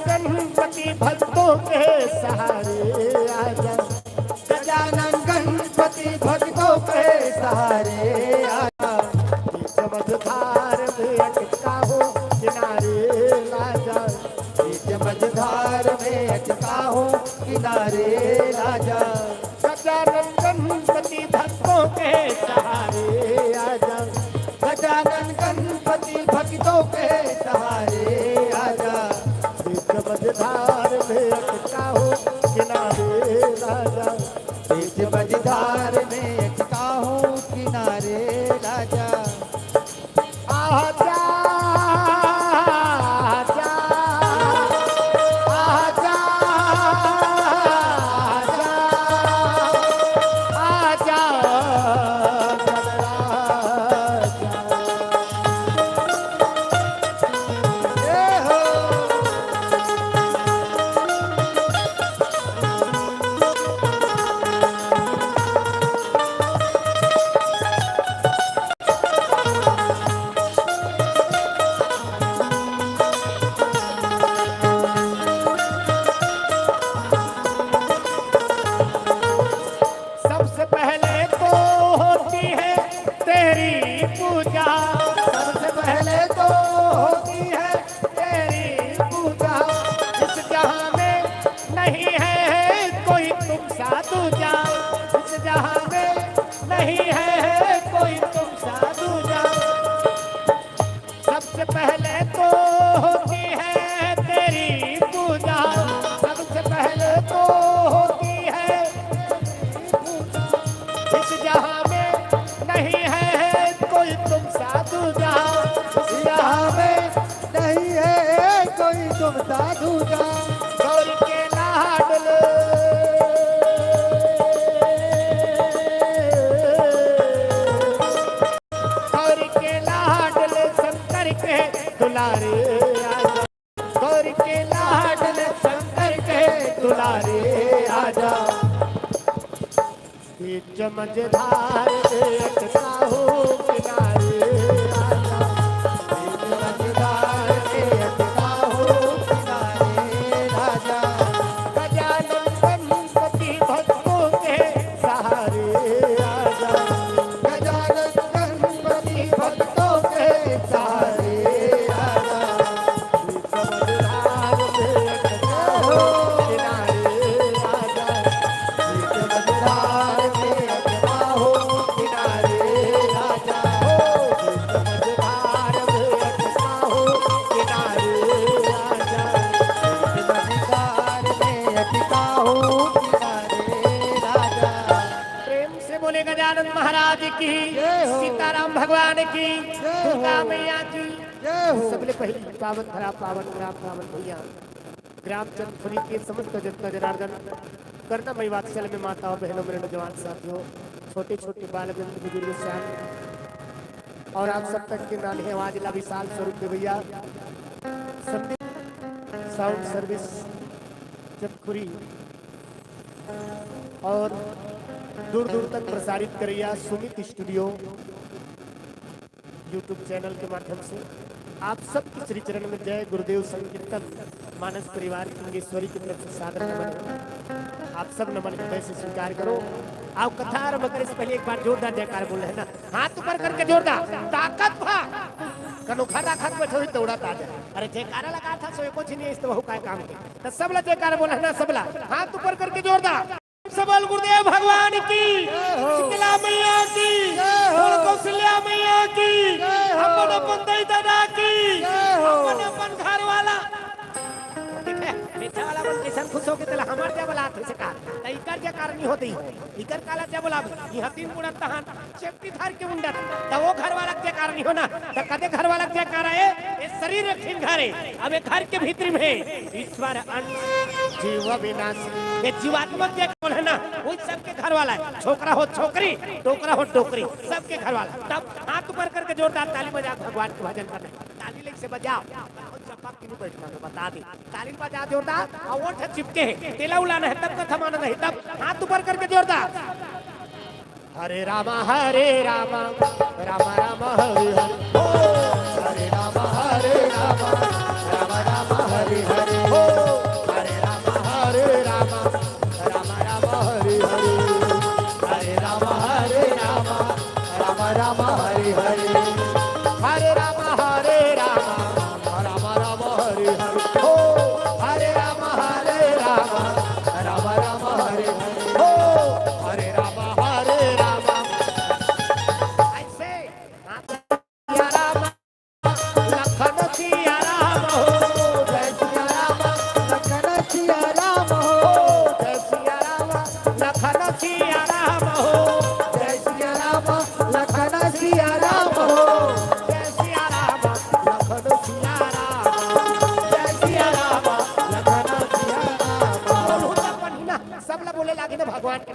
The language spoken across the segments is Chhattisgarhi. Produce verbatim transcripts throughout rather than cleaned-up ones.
गणपति भक्तों के सहारे आजा। गजानन गणपति भक्तों के सहारे आजा। बीच मझधार में अटका हो किनारे आजा। बीच मझधार में अटका हो किनारे आजा। गजानन गणपति भक्तों के सहारे आजा। गजानन गणपति भक्तों के सहारे आजा। बीच मझधार में अटका हो किनारे आजा। बीच मझधार में अटका हो किनारे आजा। आजा, आजा, आजा, आजा, आजा, ए हो। सबसे पहले तो होती है तेरी पूजा। सबसे पहले तो होती है तेरी पूजा। इस जहां में नहीं है कोई तुम सा दूजा। इस जहां में नहीं है कोई तुम सा दूजा। सबसे पहले तो होती है तेरी पूजा। सबसे पहले तो होती है। इस जहां में नहीं है कोई तुम सा दूजा। इस जहां में नहीं है कोई तुम सा दूजा। गौर के लाडले, गौर के लाडले शंकर के दुलारे आजा। गौर के लाडले शंकर के दुलारे आजा। बीच मझधार में अटका हो किनारे आजा। बीच मझधार में अटका हो किनारे आजा। गजानन गणपति भक्तों के सहारे आजा। गजानन गणपति भक्तों के सहारे आजा। प्रेम से बोले गजानन महाराज की, जय हो। सीताराम भगवान की, जय हो। दुर्गा मैया की। जय हो। सबले पहले पावन धरा, पावन ग्राम, पावन भुइयां, ग्राम चंदखुरी के समस्त जनता जनार्दन, करुणामय वात्सल्य में माता और बहनों, मेरे नौजवान साथियों, छोटे छोटे बाल वृंद, बुजुर्ग, सयान और आप सब तक के नान्हे आवाज ला विशाल स्वरूप में भैया संदीप साउंड सर्विस चंदखुरी और दूर दूर तक प्रसारित करैया सुमित स्टूडियो YouTube चैनल के माध्यम से आप सबके श्री चरण में जय गुरुदेव संकीर्तन मानस परिवार किंगेश्वरी की तरफ से सादर नमन है। आप सब नमन हृदय से स्वीकार करो। आओ कथा आरंभ करे से पहले एक बार जोरदार जयकार बोल रहे ना, हाथ ऊपर करके जोरदार, ताकत भा कनोखा राखत बचो ही दौड़ा ताजा। अरे जयकारा लगा था सो एको झिनिया इस तो बहु काय काम के। तो सबला जयकार बोल रहे ना, सबला हाथ ऊपर करके जोरदार। सबल गुरुदेव भगवान की, जय हो। शीतला मैया की, जय हो। कौशल्या मैया की, जय हो। अपन अपन दाई ददा की, जय हो। अपन अपन घर वाला। देखे, पीछे वाला मन किसन खुश होके तेला हमर जय बलात होइसे का। त इकर जयकार नहीं होती। इकर काला जय बोलाबे। इहाँ तीन मुड़ा तहान चेपटी धर के उंडत। त वो घर वाला के जयकार नहीं होना। त कदे घर वाला के जयकार है? ये शरीर एक ठिन घर है। अब ये घर के भीतरी में ईश्वर अंश जीव विनाश। ये जीवात्मा के कौन है ना? वो सबके घर वाला है। छोकरा हो छोकरी, डोकरा हो डोकरी, सबके घर वाला। तब हाथ ऊपर करके जोरदार ताली बजा, भगवान के भजन करना है। ताली लेके से बजाओ। और चप्पा क्यों बैठना है, बता दे। ताली बजा जोरदार, और ओठ चिपके है। तेला उलाना है, तब कथा मानना है, तब हाथ ऊपर करके जोरदार। हरे राम हरे राम, राम राम हरे हरे। ओ, हरे राम हरे राम, राम राम हरे हरे। ओ,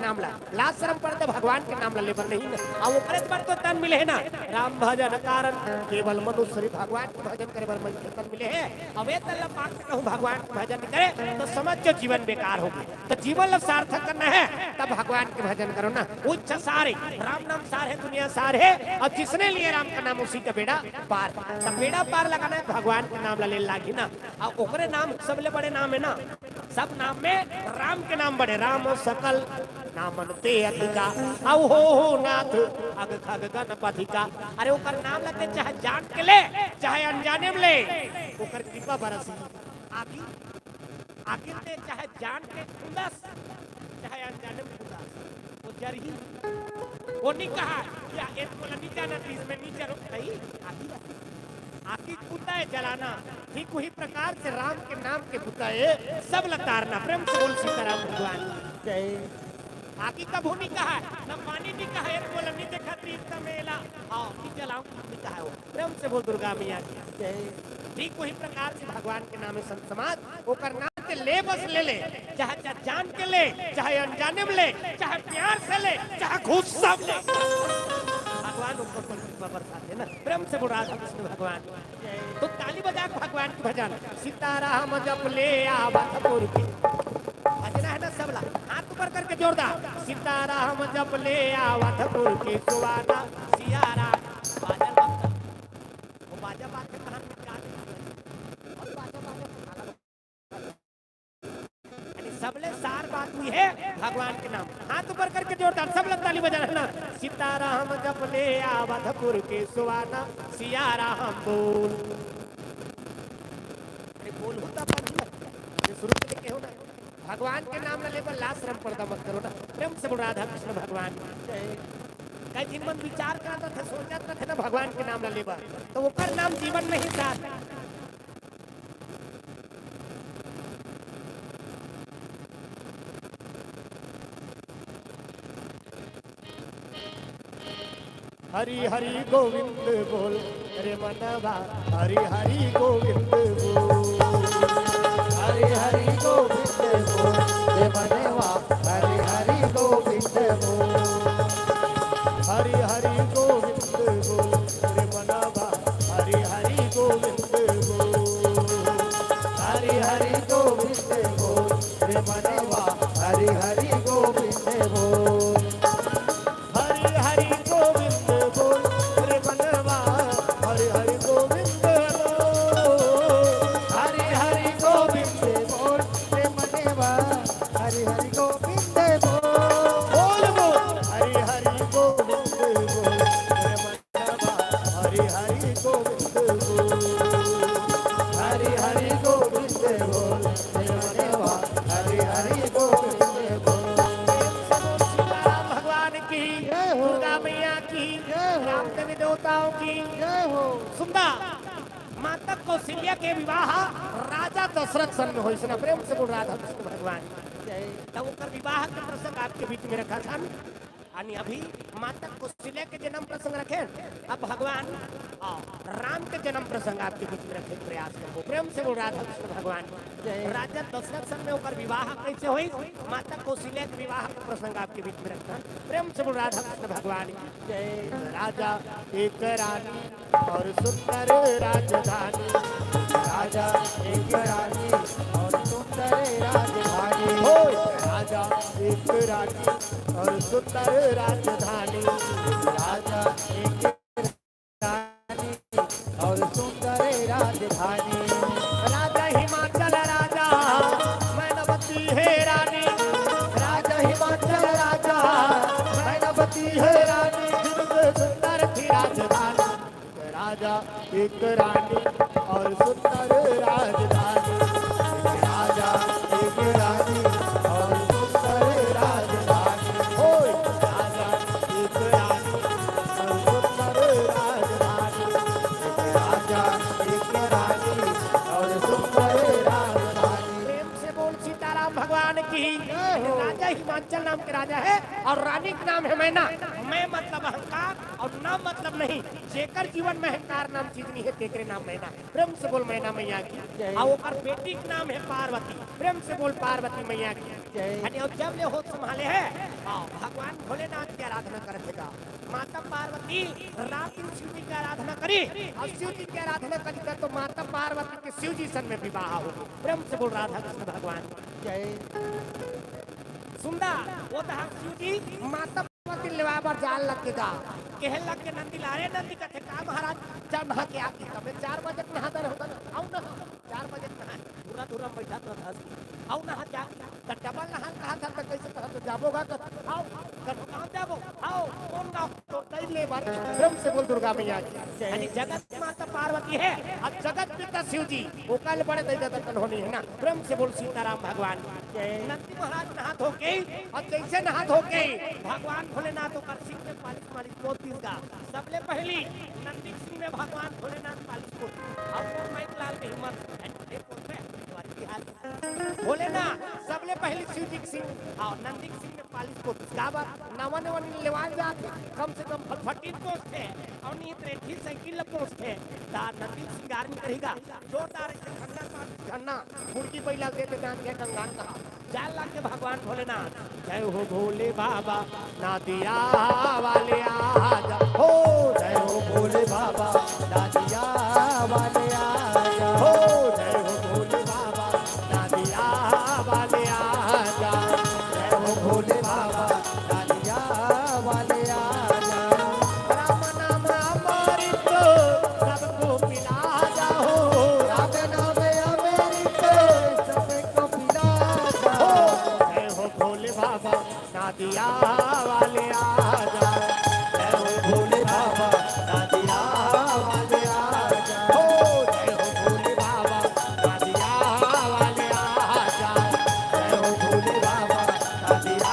नाम ला, लाज शरम परथे भगवान के नाम ला ले बर नहीं ना। अउ ओकरे बर तो तन मिले हे ना, राम भजन कारण केवल मनुष्य रे, भगवान के भजन करे बर मन के तन मिले हे। अउ ए तन ला पाके कहूँ भगवान के भजन करे तो समझ जो जीवन बेकार होगे। तो जीवन ला सार्थक करना हे तब भगवान के भजन करो ना। उच्च सार हे, राम नाम सार हे, दुनिया सार हे, अउ जिसने लिए राम का नाम उसी का बेड़ा पार। तो बेड़ा पार लगाना हे, भगवान के नाम ला ले लागही ना। अउ ओकरे नाम सबले बड़े नाम हे ना, सब नाम में राम के नाम बड़े, राम सकल नामन ते अधिका, अउ हो हो नाथ अग खग गणपति का। अरे ओकर नाम ला ते चाहे जान के ले, चाहे अनजाने में ले, ओकर कृपा बरसी। आगी, आगी ते चाहे जान के खुंदस, चाहे अनजाने में खुंदस, वो जरही। वो नहीं कहा कि "आ, एक बोला नीचा ना तीस में नीचा रुक गई।" आगी, आगी बुता हे जलाना, ठीक वही प्रकार से राम के नाम के बुता हे सब ला तारना। प्रेम से बोल सीताराम भगवान की जय। आगी कभू नहीं कहा, न पानी नहीं कहा, एक बोला नहीं देखा तीर का मेला, आओ कि जलाऊं नहीं कहा हो। प्रेम से बोल दुर्गा मैया की जय। ठीक वही प्रकार से भगवान के नाम हे संत समाज, ओकर नाम के ले बस ले ले, चाहे, चाहे जान के ले, चाहे अनजाने में ले, चाहे प्यार से ले, चाहे गुस्सा में ले, भगवान ऊपर पर कृपा बरसाथे ना। प्रेम से बोल राधा कृष्ण भगवान। तो ताली बजा के भगवान के भजन, सीताराम जप ले आवत पुर की। भजना हे ना सबला, हाथ ऊपर करके जोरदार, सीताराम जप ले आवत पुर की सुवाना, सिया राम। बाजा बाजा, वो बाजा बाजे कहाँ निकाल, और बाजा बाजे यानी सबले सार बात हुई है भगवान के नाम। हाथ ऊपर करके जोरदार सब लोग ताली बजाना हे ना। सीताराम जप ले आवत पुर के सुवाना, सिया राम बोल। अरे बोल होता पर ये शुरू से लेके हो ना। भगवान के नाम ला ले बर लाज शरम पर्दा मत करो ना। प्रेम से बोल राधा कृष्ण भगवान की जय। कई दिन मन विचार करत रथे, सोचत रथे ना भगवान के नाम ला ले बर, तो ओकर नाम जीवन में ही सार। हरि हरि गोविंद बोल रे मनवा, हरि हरि गोविंद बोल। हरि हरि गोविंद बोल रे मनवा, हरि हरि गोविंद बोल। हरि हरि गोविंद बोल रे मनवा, हरि हरि गोविंद बोल। हरि हरि गोविंद बोल रे मनवा, हरि हरि गोविंद बोल। हरि हरि गोविंद बोल रे मनवा, हरि हरि गोविंद बोल। हरि हरि गोविंद बोल रे मनवा, हरि हरि गोविंद बोल। बोल बोल। हरि हरि गोविंद बोल रे मनवा, हरि हरि गोविंद बोल। हरि हरि गोविंद बोल रे मनवा, हरि हरि गोविंद बोल। प्रेम से बोल सीताराम भगवान की, जय हो। दुर्गा मैया की, जय हो। राम देवी देवताओं की, जय हो। सुंदर माता कौशल्या के विवाह राजा दशरथ सन में होइस ना। प्रेम से बोल राधा कृष्ण भगवान की जय। तब ओकर विवाह के प्रसंग आपके बीच में रखत हन। यानी अभी माता कौशल्या के जन्म प्रसंग रखे, अब भगवान, आ, राम के जन्म प्रसंग आपके बीच में रखे प्रयास करबो। प्रेम से बोल राधा कृष्ण भगवान की जय। राजा दशरथ सन में ओकर विवाह कैसे होइस, माता कौशल्या के विवाह के प्रसंग आपके बीच में रखत हन। प्रेम से बोल राधा कृष्ण भगवान की जय। राजा एक रानी और सुंदर राजधानी। राजा एक रानी और सुंदर राजधानी। हो। राजा एक रानी और सुंदर राजधानी। राजा एक रानी और सुंदर राजधानी। राजा हिमाचल राजा मैनावती है रानी। राजा हिमाचल राजा मैनावती है रानी। सुंदर थी राजधानी। राजा एक रानी और सुंदर राजधानी। राजा एक रानी और सुंदर राजधानी। हो। राजा एक रानी और सुंदर राजधानी। राजा एक रानी और सुंदर राजधानी। प्रेम से बोल सीताराम भगवान की। जय हो। राजा हिमाचल नाम के राजा है और रानी का नाम है मैना। मैं मतलब अहंकार और ना मतलब नहीं। जेकर जीवन में अहंकार नाम चीज नहीं है, तेकरे नाम मैना। प्रेम से बोल मैना मैया की। जय। और ओकर बेटी के नाम है पार्वती। प्रेम से बोल पार्वती मैया की। जय। अने अउ जब ले होश संभाले हे, हाँ, भगवान भोलेनाथ के आराधना करत हे गा। माता पार्वती रात दिन शिव जी के आराधना करी, अउ शिव जी के आराधना करी तो माता पार्वती के शिव जी सन में विवाह हो गे। प्रेम से बोल राधा कृष्ण भगवान। जय। सुंदर, ओ दहा शिव जी माता पार्वती लेवाय बर जाय लग गे गा। कहे लग गे नंदी ला, "अरे नंदी," कथे, "का महाराज?" "जा नहा के आ," कथे, "मैं चार बजे के नहा दे रहे हो, अउ नहा, चार बजे के नहा, धुर्रा धुर्रा में बैठा तो हंस, अउ नहा जा, त डबल नहा कहा था, त कैसे कहा तो जाबो गा, तो आओ, कहाँ जाबो, आओ, कौन गाँव?" तो तई ले बात, प्रेम से बोल दुर्गा मैया की। जय। यानी जगत माता पार्वती हे, अउ जगत पिता शिव जी, ओकर ले बड़े दई ददा कोनो नइ हे ना। प्रेम से बोल सीताराम भगवान। जय। नंदी महाराज नहा धो के, अउ जैसे नहा धो के, भगवान भोलेनाथ ओकर सिंग में पालिश मालिश पोत दिस गा। सबले पहली नंदी सिंग में भगवान भोलेनाथ पालिश पोत, अउ वो माइक लाल के हिम्मत, अरे बोल बे, तुम्हारी की हाल? भोलेनाथ, सबले पहली शिव जी के सिंग, अउ नंदी सिंग में पालिश पोत दिस गा। अब नवा नवा नंदी लेवाय जात हे, कम से कम फटफटी पोंछथे, अउ नहीं तो रेठी साइकिल ला पोंछथे, त नंदी सिंगार नइ करही गा। जोरदार ऐसे खन्ना, खन्ना, मुर्गी बैला देते जान के कंगाल कहा। जाय लग गे भगवान भोलेनाथ, "जय हो भोले बाबा, नदिया वाले आजा, हो जय हो भोले बाबा, नदिया वाले आजा, हो जय हो भोले बाबा, नदिया वाले आजा, जय हो भोले बाबा, नदिया वाले आजा।" राम नाम अमृत सबको पिला जाओ। राम नाम अमृत सबको पिला जाओ। जय हो भोले बाबा, नदिया वाले आजा। जय हो भोले बाबा, नदिया वाले आजा। हो, जय हो भोले बाबा, नदिया वाले आजा। जय हो भोले बाबा, नदिया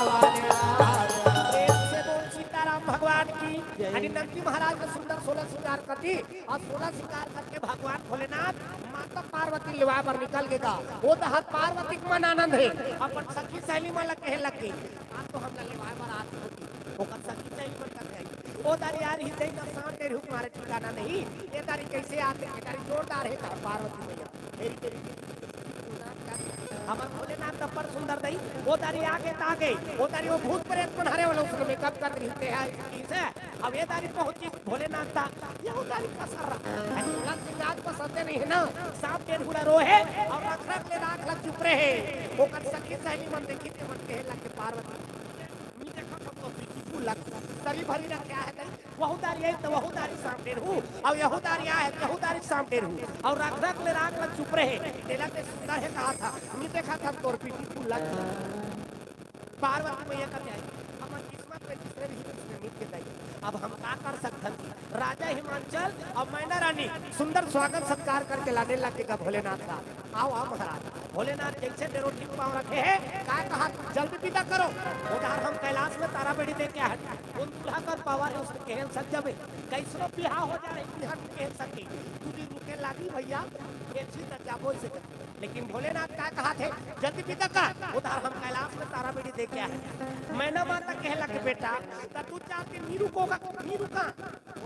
वाले आजा। प्रेम से बोल सीताराम भगवान की। जय। यानी नंदी महाराज ने सुंदर सोलह सिंगार कर दी। अउ सोलह सिंगार करके भगवान भोलेनाथ माता पार्वती लेवाय बर निकल गे गा। ओ दहा पार्वती के मन आनंद हे, अपन सखी सहेली मन ला कहे लग गे, "आज तो हमला लेवाय बर आत होती।" ओकर सखी सहेली मन कथे, "ओ दारी यार ही दई ना सांप डेरहू के मारे ठिकाना नहीं, ए दारी कैसे आते, ए दारी जोरदार हे तार पार्वती मैया।" तेरी, तेरी, तेरी। हमर भोलेनाथ अब्बड़ सुंदर दई, ओ दारी आगे त आगे, ओ दारी ओ भूत प्रेत मन हरे वाला उसने मेकअप कर रही थे, है, इसे, अब ए दारी पहुंची भोलेनाथ ता, यहू दारी पसर रहा। अरे, तुला सिंगार पसंद नहीं है ना, सांप डेरहू ला रोहे, अउ रख रख ले राख ला चुप रहे। ओकर सखी सहेली मन देखी ते मन कहे लगे पार्वती, "मी देखा था तो beautiful लग, सरी भरी रखे आहे दई।" वहू दारी आई त वहू दारी सांप डेरहू, अउ यहू दारी आए त यहू दारी सांप डेरहू, अउ रख रख ले राख ला चुप रहे, तेला ते सुंदर हे कहा था, मी देखा था तोर beautiful लग। पार्वती मैया कथे, "हमर किस्मत में जिसने भी किसने मिल के दई, अब हम का कर सकथन?" राजा हिमांचल अउ मैना रानी सुंदर स्वागत सत्कार करके लाने लग गे भोलेनाथ ला। "आओ, आओ महाराज।" भोलेनाथ जैसे डेरोठी पाँव रखे हे, का कहा, "जल्दी विदा करो, ओ दहा हम कैलाश में तारा बेड़ी दे के आहन।" कोन दूल्हा कर पावर हे, उसने कहे सक जबे, कैसनो बिहाव हो जाए, बिहाव नइ कहे सके। दू दिन रुके लागी भैया, ये चीज त जाबो इसे कर। लेकिन भोलेनाथ का कहा थे, "जल्दी विदा कर, ओ दहा हम कैलाश में तारा बेड़ी दे के आहन।" मैना माता कहे लगे, "बेटा, त तू चार दिन नइ रुकोगा, नइ रुका।"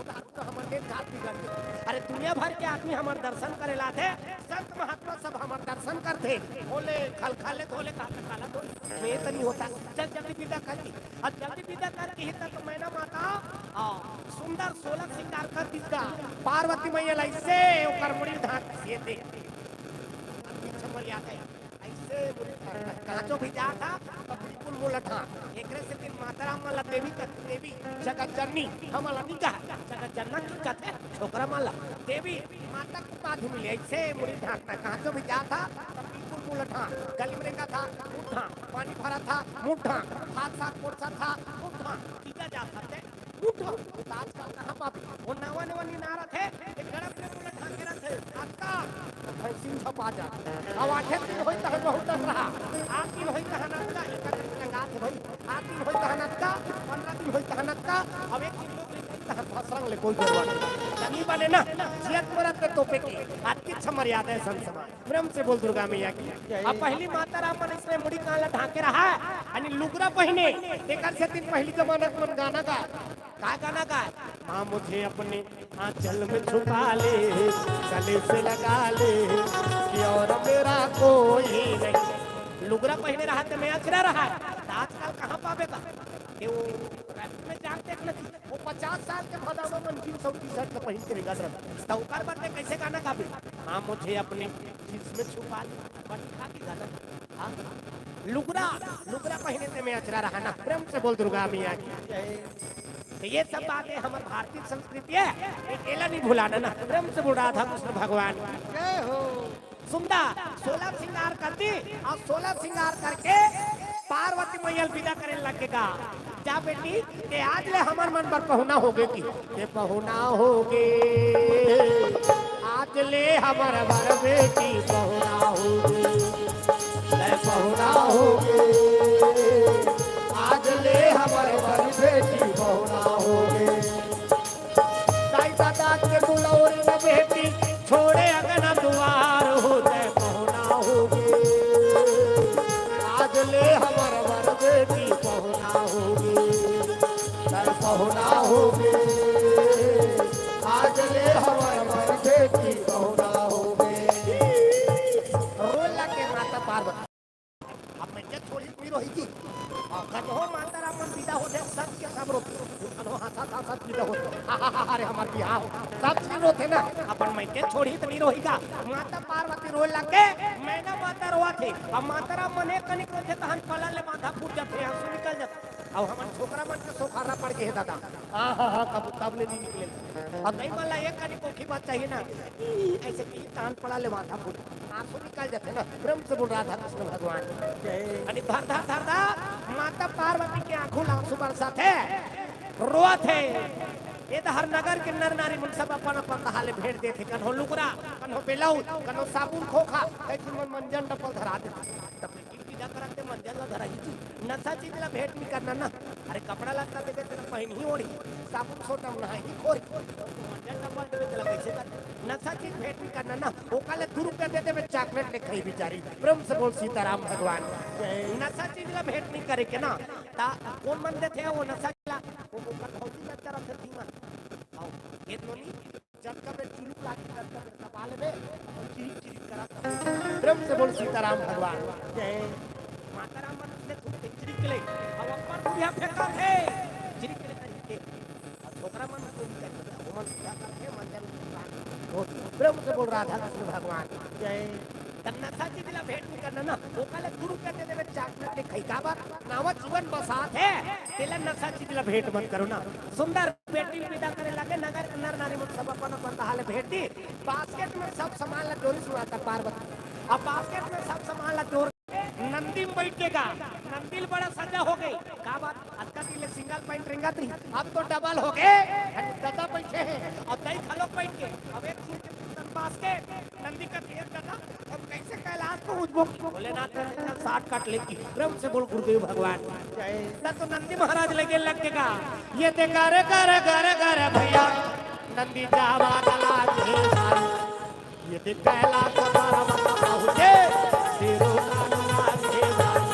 ओ दहा तो हमर ने जात बिगड़ गे। अरे दुनिया भर के आदमी हमर दर्शन करे ला आथे, संत महात्मा सब हमर दर्शन करथे। भोले, खलखले धोले, का काला धोले, मैं तो नइ होता। चल जल्दी विदा कर दी। अउ जल्दी विदा कर दी ही त तो मैना माता, आ, सुंदर सोलह सिंगार कर दिस गा। पार्वती मैया ला ऐसे ओकर मुड़ी ढांक दिस हे। अति अच्छा मर्यादा हे। ऐसे मुड़ी ढांक, कहाँ चो भी जात हा, तो बिल्कुल मुंह ला ढांक। एकरे सेती माता राम मन ला देवी कथे, देवी जगत जननी, हमन ला नइ कहा, जगत जनना कथे, छोकरा मन ला। देवी माता के पाछू में ले, ऐसे मुड़ी ढांकना, कहाँ चो भी जात हा, तो बिल्कुल मुंह ला ढांक। गली में रेंगत हा, मुंह ढांक, पानी भरत हा, मुंह ढांक, हाथ साथ पोछत हा, मुंह ढांक, टीका जात हा, ते उठ, वो तो आजकल कहाँ पाबे? वो नवा नवा निनार आथे, एक गड़ा पे मुला ठाके रथे, अतका, तो भैंसिन झपा जा। अब आठे दिन होई तहन बहुत डर रहा, आठ दिन होई तहन अतका, एक दिन लंगा थे भाई, आठ दिन होई तहन अतका, पन्द्रह दिन होई तहन अतका, अब एक दिन लोग निकल तहन भसरंग ले कोई जरूरत नहीं। जनी बने ना, जियत मरत के तोपे के, अति अच्छा मर्यादा हे संत समाज। प्रेम से बोल दुर्गा मैया की। जय। अब पहली माता राम मन इसने मुड़ी कान ला ढांके रहा, यानी लुगरा पहिने, तेकर सेती पहली जमाना के मन गाना गा, का गाना गा? माँ मुझे अपने आंचल में छुपा ले, गले से लगा ले, कि और मेरा कोई नहीं। लुगरा पहिने रहा त मैं अचरा रहा, त आजकल कहाँ पाबे गा? ते वो रैप में जान देख न, वो पचास साल के भदावा मन जींस अउ टी-शर्ट ल पहिन के रेंगत रहा, त ओकर बर ते कैसे गाना गाबे? हाँ, मुझे अपनी जींस में छुपा ले, बड़ी खा के गाना। हाँ? लुगरा, लुगरा पहिने ते मैं अचरा रहा ना। प्रेम से बोल दुर्गा मैया की। तो ये सब बातें हमर भारतीय संस्कृति है, ये एला नहीं भुलाना ना। प्रेम से बोल राधा कृष्ण भगवान की। जय हो। सुंदर सोलह श्रृंगार करती अउ सोलह श्रृंगार करके पार्वती मैया ल विदा करे लगेगा। जा बेटी, ते आज ले हमर मन बर पहुना होगे कि ते पहुना होगे। आज ले हमर बर बेटी पहुना होगे, ते पहुना होगे। आज ले हमर बर बेटी पहुना होगे। दाई ददा के दुलौर न बेटी, छोड़े अंगना दुआर हो, ते पहुना होगे। आज ले हमर बर बेटी पहुना होगे, ते पहुना होगे। आज ले हमर बर बेटी पहुना होगे। रोए लगे माता पार्वती। अब मैं के छोड़ी कोई रोही जी। हाँ, कन्हो माता राम मन विदा होथे, सब के सब रोथे। कन्हो हंसत हंसत विदा होथे। अरे हमर बिहाव, सब झन रोथे ना। अपन मैं के छोड़ी त नहीं रोही का। माता पार्वती रोए लगे, मैना माता रोवत हे। अब माता राम मन एक कनिक रोथे, तहन पलल ले माथा फूट जाथे, आंसू निकल जाथे। अब हमन छोकरा मन के सोखारा पड़ गे हे दादा। हाँ, हाँ, हाँ, कब, कब ले नहीं निकले। अब नहीं मन ला एक कनिक कोखी बात चाहिए ना। ई, ऐसे की तान पड़ा ले माथा फूट। आंसू निकल जाथे ना। प्रेम से बोल राधा कृष्ण भगवान। जय। अनि धर, धर, धर, धर, माता पार्वती के आंखों ले आंसू बरसाथे। रोवत हे। ये तो हर नगर के नर नारी मन सब अपन, अपन तहा ले भेंट देथे। कन्हो लुगरा, कन्हो बेलौज, कन्हो साबुन खोखा, कई झन मन मंजन डब्बा धरा देथे। तब पूजा करत ते मंजन ला धरही जी। नशा चीज ला भेंट नहीं करना ना। अरे कपड़ा लत्ता देबे तेला पहिनही ओढ़ही, साबुन सोटा म नहाही खोरही। मंजन डब्बा देबे तेला कैसे कर? नशा चीज भेंट नहीं करना ना। ओका ले दू रुपया दे देबे चॉकलेट ले खाही बिचारी। प्रेम से बोल सीताराम भगवान। नशा चीज ला भेंट नहीं करे के ना। ता कौन मन देथे वो नशा ला? वो ओकर भौजी ला चरत हे धीमा। आओ, ये नोनी जतका बेर चुलुक लागही, ततका बेर दबा लेबे, अउ चिरिक चिरिक करत रहिबे। प्रेम से बोल सीताराम भगवान। जय। माता राम मन ले थूक के चिरिक ले, अउ अब्बड़ बुढ़िया फेंकत हे, चिरिक ले कहिके। अउ छोकरा मन को भी कहिके, ओमन पूजा करथे, मंजन होत। प्रेम से बोल राधा कृष्ण भगवान। जय। त नशा चीज ला भेंट नहीं करना ना, ओका ले दू रुपया दे देबे, चॉकलेट ले खाही, काबर? नवा जीवन बसात हे, तेला नशा चीज ला भेंट मत करो ना। सुंदर बेटी ल विदा करे लगे, नगर के नर नारी मन सब अपन अपन तहा ले भेंट दी। बास्केट में सब सामान ला जोरिस माता पार्वती। अब बास्केट में सब सामान ला जोर नंदी में बैठ के गा। नंदी ल बड़ा सजा हो गई। का बात? अतका दिन ले सिंगल पैंट रेंगत रही, अब तो डबल हो गए। ददा बैठे हैं और दई घलो बैठ के। अब एक सूट बास्केट। नंदी का तेल ददा, हम कैसे कैलाश पहुंचबो? भोलेनाथ ने शॉर्टकट लेके प्रेम से बोल गुरुदेव भगवान। जय। त तो नंदी महाराज लगे लग के गा, ये ते गर गर गर गर भैया, नंदी जावा लागे भाई। ये ते कैलाश पर्वत पहुंचे, तेरो नाम लागे भाई।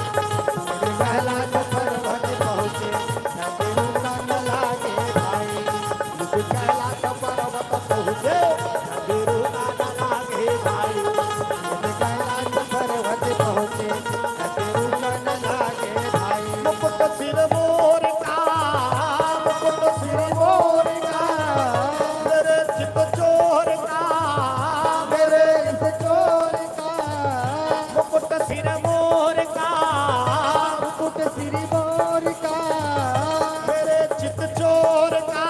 ये कैलाश पर्वत पहुंचे, नंदी रूप नाम लागे भाई। ये कैलाश पर्वत पहुंचे, नंदी रूप नाम लागे भाई। ये कैलाश पर्वत पहुंचे, नंदी रूप नाम लागे भाई। मुकुट सिर मोर का, मुकुट सिर मोर का, मेरे चित चोर का, मेरे चित चोर का। मुकुट सिर मोर का, मुकुट सिर मोर का, मेरे चित चोर का,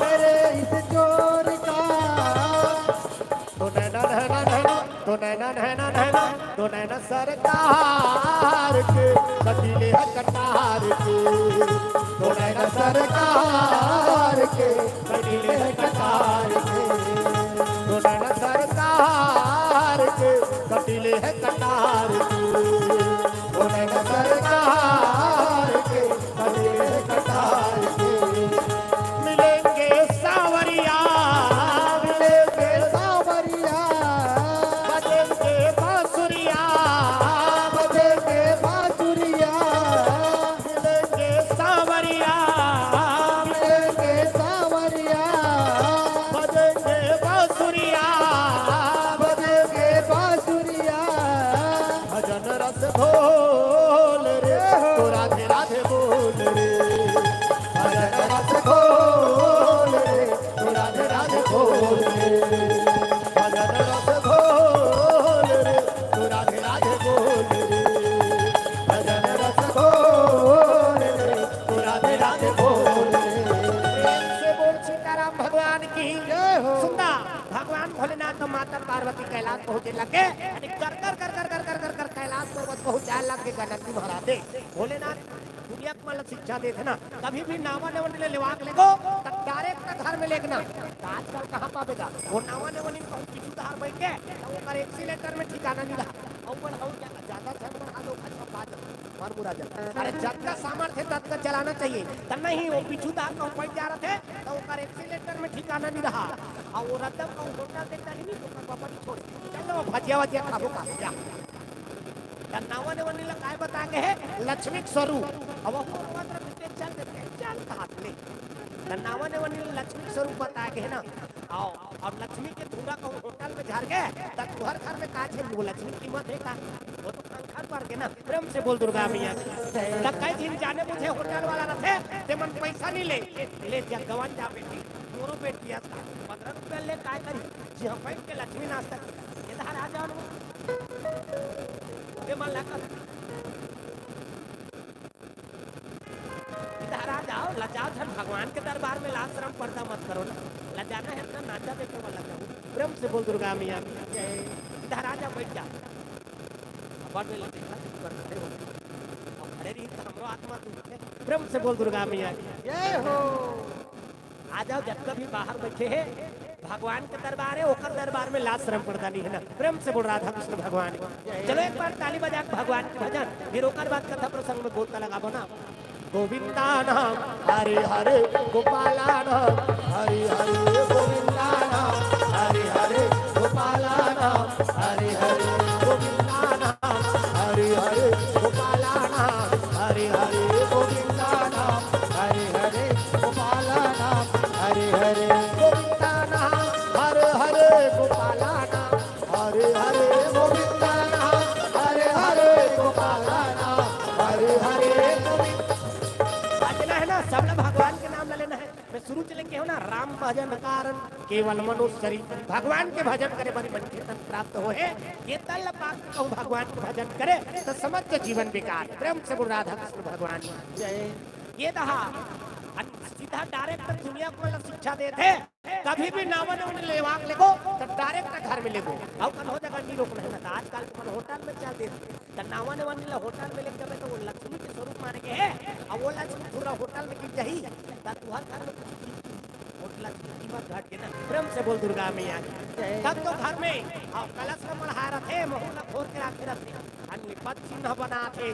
मेरे चित चोर का। तो नैना, नैना, नैना, तो नैना, नैना, नैना, तो नैना सरकार के, कटिले है कटार के। तो नैना सरकार के, कटिले है कटार के। तो नैना सरकार के, कटिले है कटार के। तो नैना सरकार के, कटिले है कटार के। मिलेंगे सांवरिया, मिलेंगे सांवरिया, बजेंगे बांसुरिया, बजेंगे बांसुरिया। मिलेंगे सांवरिया, मिलेंगे सांवरिया, बजेंगे बांसुरिया, बजेंगे बांसुरिया। घोल रे, तो राधे राधे बोल रे। भजन रस घोल रे, तो राधे राधे बोल रे। भजन रस घोल रे, तो राधे राधे बोल रे। भजन रस घोल रे, तो राधे राधे बोल रे। प्रेम से बोल सीताराम भगवान की। जय हो। सुंदर भगवान भोलेनाथ तो माता पार्वती कैलाश पहुंचे लगे। अरे कर कर कर कर कर कर कर कर कैलाश पर्वत पहुंचाए लग के गणपति महाराज दे। भोलेनाथ दुनिया के मतलब शिक्षा देथे ना, कभी भी नावा नेवन ले लेवाक लेगो, त डायरेक्ट घर में लेगना। त आजकल कहाँ पाबे गा? वो नावा नेवन इन कहूँ पीछू धार बैठ के, त ओकर एक्सीलेटर में ठिकाना नहीं रहा। अउ बढ़ाऊ ज्यादा, ज्यादा झन बढ़ा दो, अच्छा बात है। मार मुरा जाता। अरे जब का सामर्थ्य है, तब का चलाना चाहिए। त नहीं, वो पीछू धार कहूँ बैठ जा रहा थे, त ओकर एक्सीलेटर में ठिकाना नहीं रहा। अउ वो रद्दम कहूँ होटल देखता नहीं, तो ओकर बाबा नहीं छोड़े। चल वो भजिया वजिया खाबो का, जा। त नावा नेवन ला काय बता के है? लक्ष्मी के स्वरूप। अब वो मात्र बीते चल देते हैं, चल कहा ले। त नावा नेवन ला लक्ष्मी के स्वरूप बता के है ना। आओ, अब लक्ष्मी के धूरा कहूँ होटल में झर गए, त तुहर घर में का छे? वो लक्ष्मी कीमत है का? वो तो पंखा पर के ना। प्रेम से बोल दुर्गा मैया। त कई दिन जाने बुझे होटल वाला रथे, ते मन पैसा नहीं ले, ले जा गवन जा बेटी, मोरो बेटी आता। पन्द्रह रुपया ले काय करी? जी हाँ, बैठ के लक्ष्मी नाश्ता की। इधर आ जाओ ना। ये मन ला कर। इधर आ जाओ, लजाओ झन भगवान के दरबार में लाज शरम पर्दा मत करो ना। लजाना है ना, नाचा देखो वाला जाओ। प्रेम से बोल दुर्गा मैया की जय। इधर आ जा, बैठ जा। अपन में लगे ना, पर खड़े हो। अब खड़े रही तो हमरो आत्मा दुख है। प्रेम से बोल दुर्गा मैया की जय हो। आ जाओ, जब कभी बाहर बैठे हैं, भगवान के दरबार है, ओकर दरबार में लाज शरम पर्दा नहीं है ना। प्रेम से बोल राधा कृष्ण भगवान की। चलो एक बार ताली बजा के भगवान के भजन, फिर ओकर बाद कथा प्रसंग में गोता लगाबो ना। गोविंदा नाम हरे हरे, गोपाला नाम हरे हरे, गोविंदा नाम हरे हरे, गोपाला नाम हरे हरे, गोविंदा नाम हरे हरे, गोपाला नाम हरे हरे, गोविंदा नाम हरे हरे, गोपाला नाम हरे हरे, गोविंदा नाम हरे हरे, गोपाला नाम हरे हरे, गोविंदा नाम हरे हरे, गोपाला नाम हरे हरे, गोविंदा। भजना है ना, सब लोग भगवान के नाम ला लेना है। मैं शुरू से लेके हूँ ना, राम भजन कारण केवल मनुष्य शरीर। भगवान के भजन करे बर मन चेतन प्राप्त हो है। ये तल पाक कहूँ भगवान के भजन करे तो समस्त जीवन बेकार। प्रेम से बोल राधा कृष्ण भगवान की जय। ये दहा अन सीधा डायरेक्ट दुनिया को मतलब शिक्षा देथे। कभी भी नावा नेवन लेवाक लेगो, त डायरेक्ट घर में लेगो। अउ कन्हो जगह नहीं रोकना है ना, त आजकल तो मन होटल में चल देथे। त नावा नेवन ला होटल में लेके जाबे, त वो लक्ष्मी के स्वरूप माने के है। अब वो लक्ष्मी पूरा होटल में गिर जाही, त तुहर घर में कुछ चीज की होटल की कीमत घट के ना। प्रेम से बोल दुर्गा मैया की। तब तो घर में, अउ कलश में मढ़ा रथे, महू ला खोर के राखे रथे। अन विपद चिन्ह बनाथे।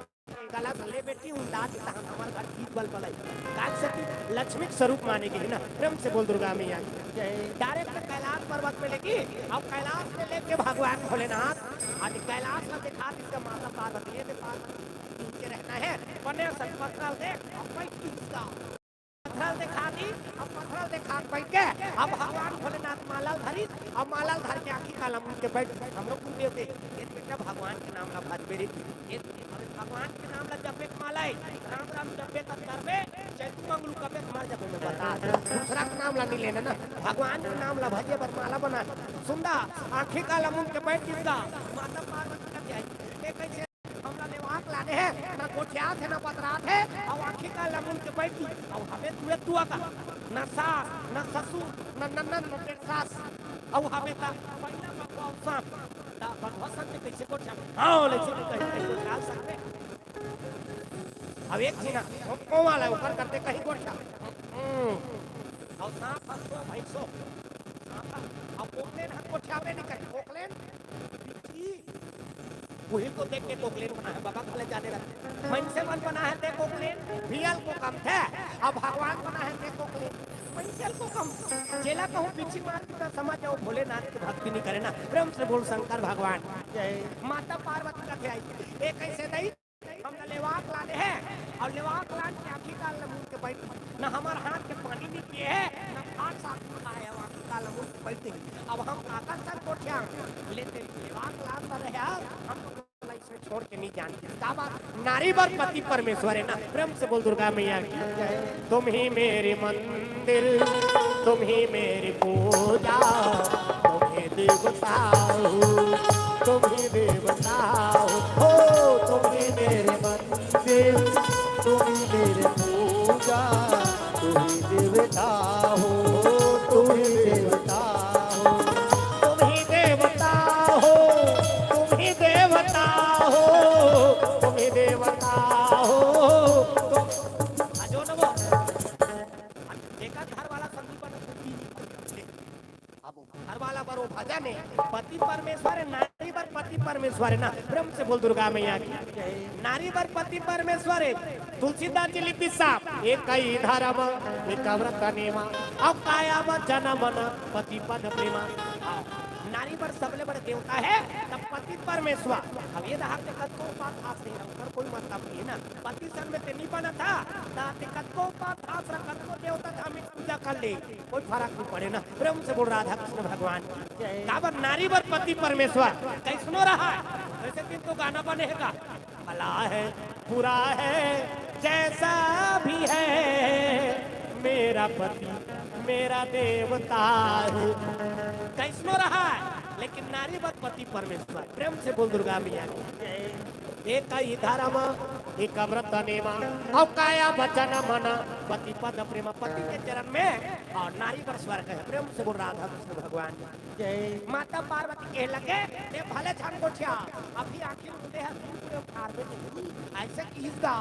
कलश ले बेटी, उंडा के तहन हमर घर गीत बल बलई। काल सती लक्ष्मी के स्वरूप माने के है ना। प्रेम से बोल दुर्गा मैया की जय। डायरेक्ट कैलाश पर्वत में लेगी, अब कैलाश में लेके भगवान भोलेनाथ, आज कैलाश में देखा इसका माता पार्वती, ये दे पार्वती, इनके रहना है। बने सन पथरल देख, अब पैंतीस का पथरल देखा दी, अब पथरल देखा के बैठ के, अब भगवान भोलेनाथ माला धरी, अब माला धर के आखी काला मुंह के बैठ, हमरो गुरुदेव दे, ये बेटा भगवान के नाम ला भजबे रे, ये अरे भगवान के नाम ला जपे के माला है, राम राम जपे तब करबे, चैतू मंगलू कबे मर जाबे, मैं बता दे। दूसरा के नाम ला नहीं लेना ना, भगवान के नाम ला भजे बर माला बना। सुंदा, आखी काला मुंह के बैठ जिसका, माता पार्वती का ध्यान। ये कैसे हमला लेवाक लाने है, ना गोठियात है, ना पतरात है, अउ आखी काला मुंह के बैठ दी, अउ हमें तुए तुआ का, ना सास, ना ससुर, ना ननद, ना सास, अउ हमें ता पहिला बकवा सांप। त बंधुआ संग के कइसे गोठिया? हाँ, ले चुके कहीं कहीं गोठिया सकते। अब एक झिना, वो, वो वाला ऊपर करते कहीं गोठिया। हम्म। अउ सांप हंसो, भैंसो। सांप, अब कोकलेन हम गोठियावे नहीं करी। कोकलेन, बिच्छी। वही को देख के कोकलेन बना है, बाबा खाले जाने लगे। मनसे मन बना है ते कोकलेन, बियल को कम थे। अब भगवान बना है ते कोकलेन, मनसे को कम। जेला कहूँ बिच्छी मार के तो समझ जाओ भोलेनाथ की भक्ति नहीं करे ना। प्रेम से बोल शंकर भगवान। जय। माता पार्वती का थे आई। एक ऐसे दई, हम न लेवाक लाने हैं, अउ लेवाक लान के आखी काल न मुड़ के बैठ, न हमर हाथ के पानी नहीं पिए है, न भात साग खाए है, आखी काल न मुड़ के बैठ गई। अब हम काकर सर गोठिया लेते लेवाक लान पर रहे, हम तो बोला, इसमें छोड़ के नहीं जानती। का बात? नारी बर पति परमेश्वर है ना। प्रेम से बोल दुर्गा मैया की। तुम ही मेरी मंदिर, तुम ही मेरी पूजा, तुम ही देवता हो, तुम ही देवता हो, हो, तुम ही मेरे मंदिर, तुम ही मेरे पूजा, तुम ही देवता हो, तुम ही देवता हो, तुम ही देवता हो, तुम ही देवता हो, तुम ही देवता हो, तुम, आ जो न वो, जेकर घर वाला संदीप बने, बुद्धि नहीं। अब घर वाला बर वो भजन है, पति परमेश्वर है, नारी बर पति परमेश्वर है ना। प्रेम से बोल दुर्गा मैया की। नारी बर पति परमेश्वर है। तुलसीदास जी लिखिस साहब, एक ही धर्म, एक व्रत नेमा, अउ काया वचन मन, पति पद प्रेमा। नारी बर सबले बड़े देवता है, तब पति परमेश्वर। अब ये रहा कि कतको उपास आस नहीं रहा, ओकर कोई मतलब नहीं है ना। पति सन में ते नहीं बना था, ता ते कतको उपास आस रहा, कतको देवता धार्मिक पूजा कर ले, कोई फर्क नहीं पड़े ना। प्रेम से बोल राधा कृष्ण भगवान की। काबर नारी बर पति परमेश्वर। कैसनो रहा, वैसे दिन तो गाना बने है का, भला है, बुरा है, जैसा भी है, मेरा पति मेरा देवता है। कैसनो रहा, लेकिन नारी बर पति परमेश्वर। प्रेम से बोल दुर्गा मैया की। एक ही धर्म, एक व्रत नेमा, अउ काया वचन मन, पति पद प्रेम, पति के चरण में, अउ नारी बर स्वर्ग है। प्रेम से बोल राधा कृष्ण भगवान। जय। माता पार्वती कहे लगे, "ते भले झन गोठिया, अभी आँखी मुंदे हस, तू पूरे उखार में नहीं।" ऐसे किहिस गा,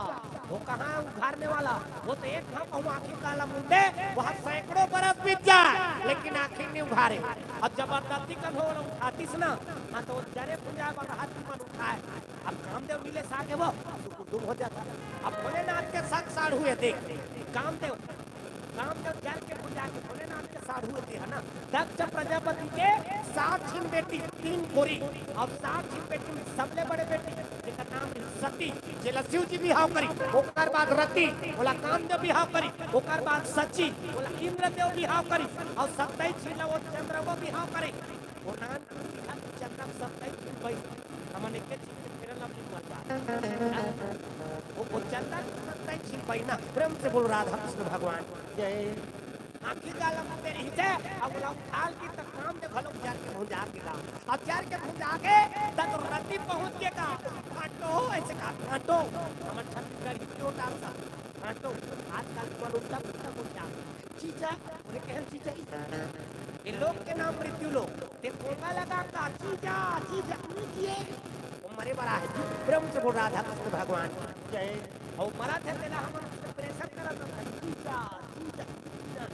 वो कहाँ उघारने वाला, वो तो एक घाव कहूँ आँखी काला मुंदे, वहाँ सैकड़ों बरस बीत जाए, लेकिन आँखी नहीं उघारे। अब जबरदस्ती कन हो उठातिस ना, हाँ, तो जरे भुंजा बरहा तुमन उठाए। अब कामदेव मिले सागे वो, सुकुर दुम हो जाता। अब भोलेनाथ के साथ साढ़ू है, देख, कामदेव, कामदेव जर के भुंजा के भोलेनाथ के साढ़ू है, है ना? दक्ष प्रजापति के सात झिन बेटी, तीन कोरी, अब सात झिन बेटी में सबले बड़े बेटी, जेकर नाम रही सती, जेला शिव जी बिहाव करी, ओकर बाद रति, ओला कामदेव बिहाव करी, ओकर बाद सची, ओला इंद्रदेव बिहाव करी, अउ सत्ताईस झिन ला वो चंद्रमा बिहाव करे। वो नान चंद्रमा सत्ताईस झिन बहिन, हमन एके चीज के फेरन ला बिन मजा। वो, वो चंद्रमा सत्ताईस झिन बहिन ना, प्रेम से बोल राधा कृष्ण भगवान। जय। आँखी काला मुंदे रहिथे, अब ओला उठाल के त कामदेव घलो जर के भुंजा के गा। अब जर के भुंजा के, त तो रति पहुँच के गा। फाटो, ऐसे का फाटो। हमर छत्तीसगढ़ी जोरदार सा। फाटो। आजकल मन उल्टा पुल्टा बोल जाथे। जीजा, ओहे कहन जीजा। ये लोग के नाम मृत्यु लोग। ते पोंगा लगा का, जीजा, जीजा, नहीं किए। वो मरे बर आए हे। प्रेम से बोल राधा कृष्ण भगवान। जय। अउ मरत हे तेला हमन प्रेषण करत हन, जीजा, जीजा, जीजा।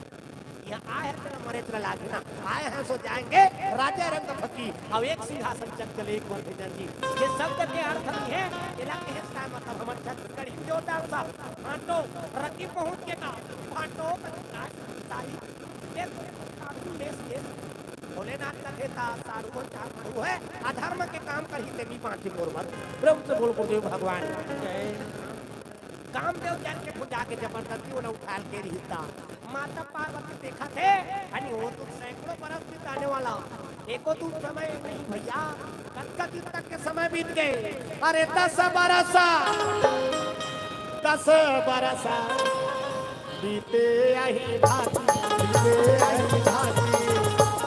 यहाँ आए हे तेला मरे तेला लागे ना, आए हैं सो जाएंगे, राजा रंग फकीर। अब एक सिंहासन चल चले एक बार भेजन जी। ये शब्द के अर्थ नहीं है, तेला कहे का मतलब हमर छत्तीसगढ़ी में जोरदार सा, हाँ तो रति पहुँच के ना, फाटो, सारी, ये तो साधु लेस, लेस। भोलेनाथ कथे ता साढ़ू हो चार माढ़ू है, अधर्म के काम करही ते नी बाँचे मोर बर। प्रेम से बोल गुरुदेव भगवान। जय। कामदेव जर के भुंजा के जबरदस्ती ओला उठाल के रहिता। माता पार्वती देखत हे, अनी वो तो सैकड़ों बरस बिताने वाला। एको तो समय नहीं भैया, कतका दिन तक के समय बीत गए? अरे दस बरस, दस बरस बीते अही भांति, बीते अही भांति,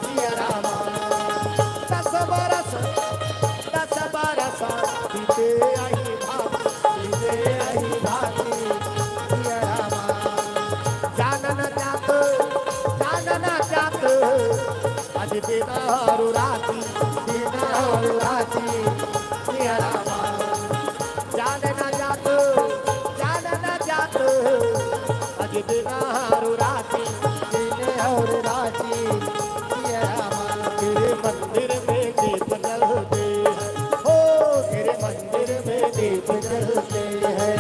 जिया रामा। दस बरस, दस बरस बीते अही भांति, बीते अही भांति, जिया रामा। जान न जात, जान न जात, अजी दिन अउ राती, दिन अउ राती, जिया रामा। जान न जात, जान न जात, अजी दिन अउ राती, दिन अउ राती, जिया रामा। तेरे मंदिर में दीप जलते हैं, हो, तेरे मंदिर में दीप जलते हैं।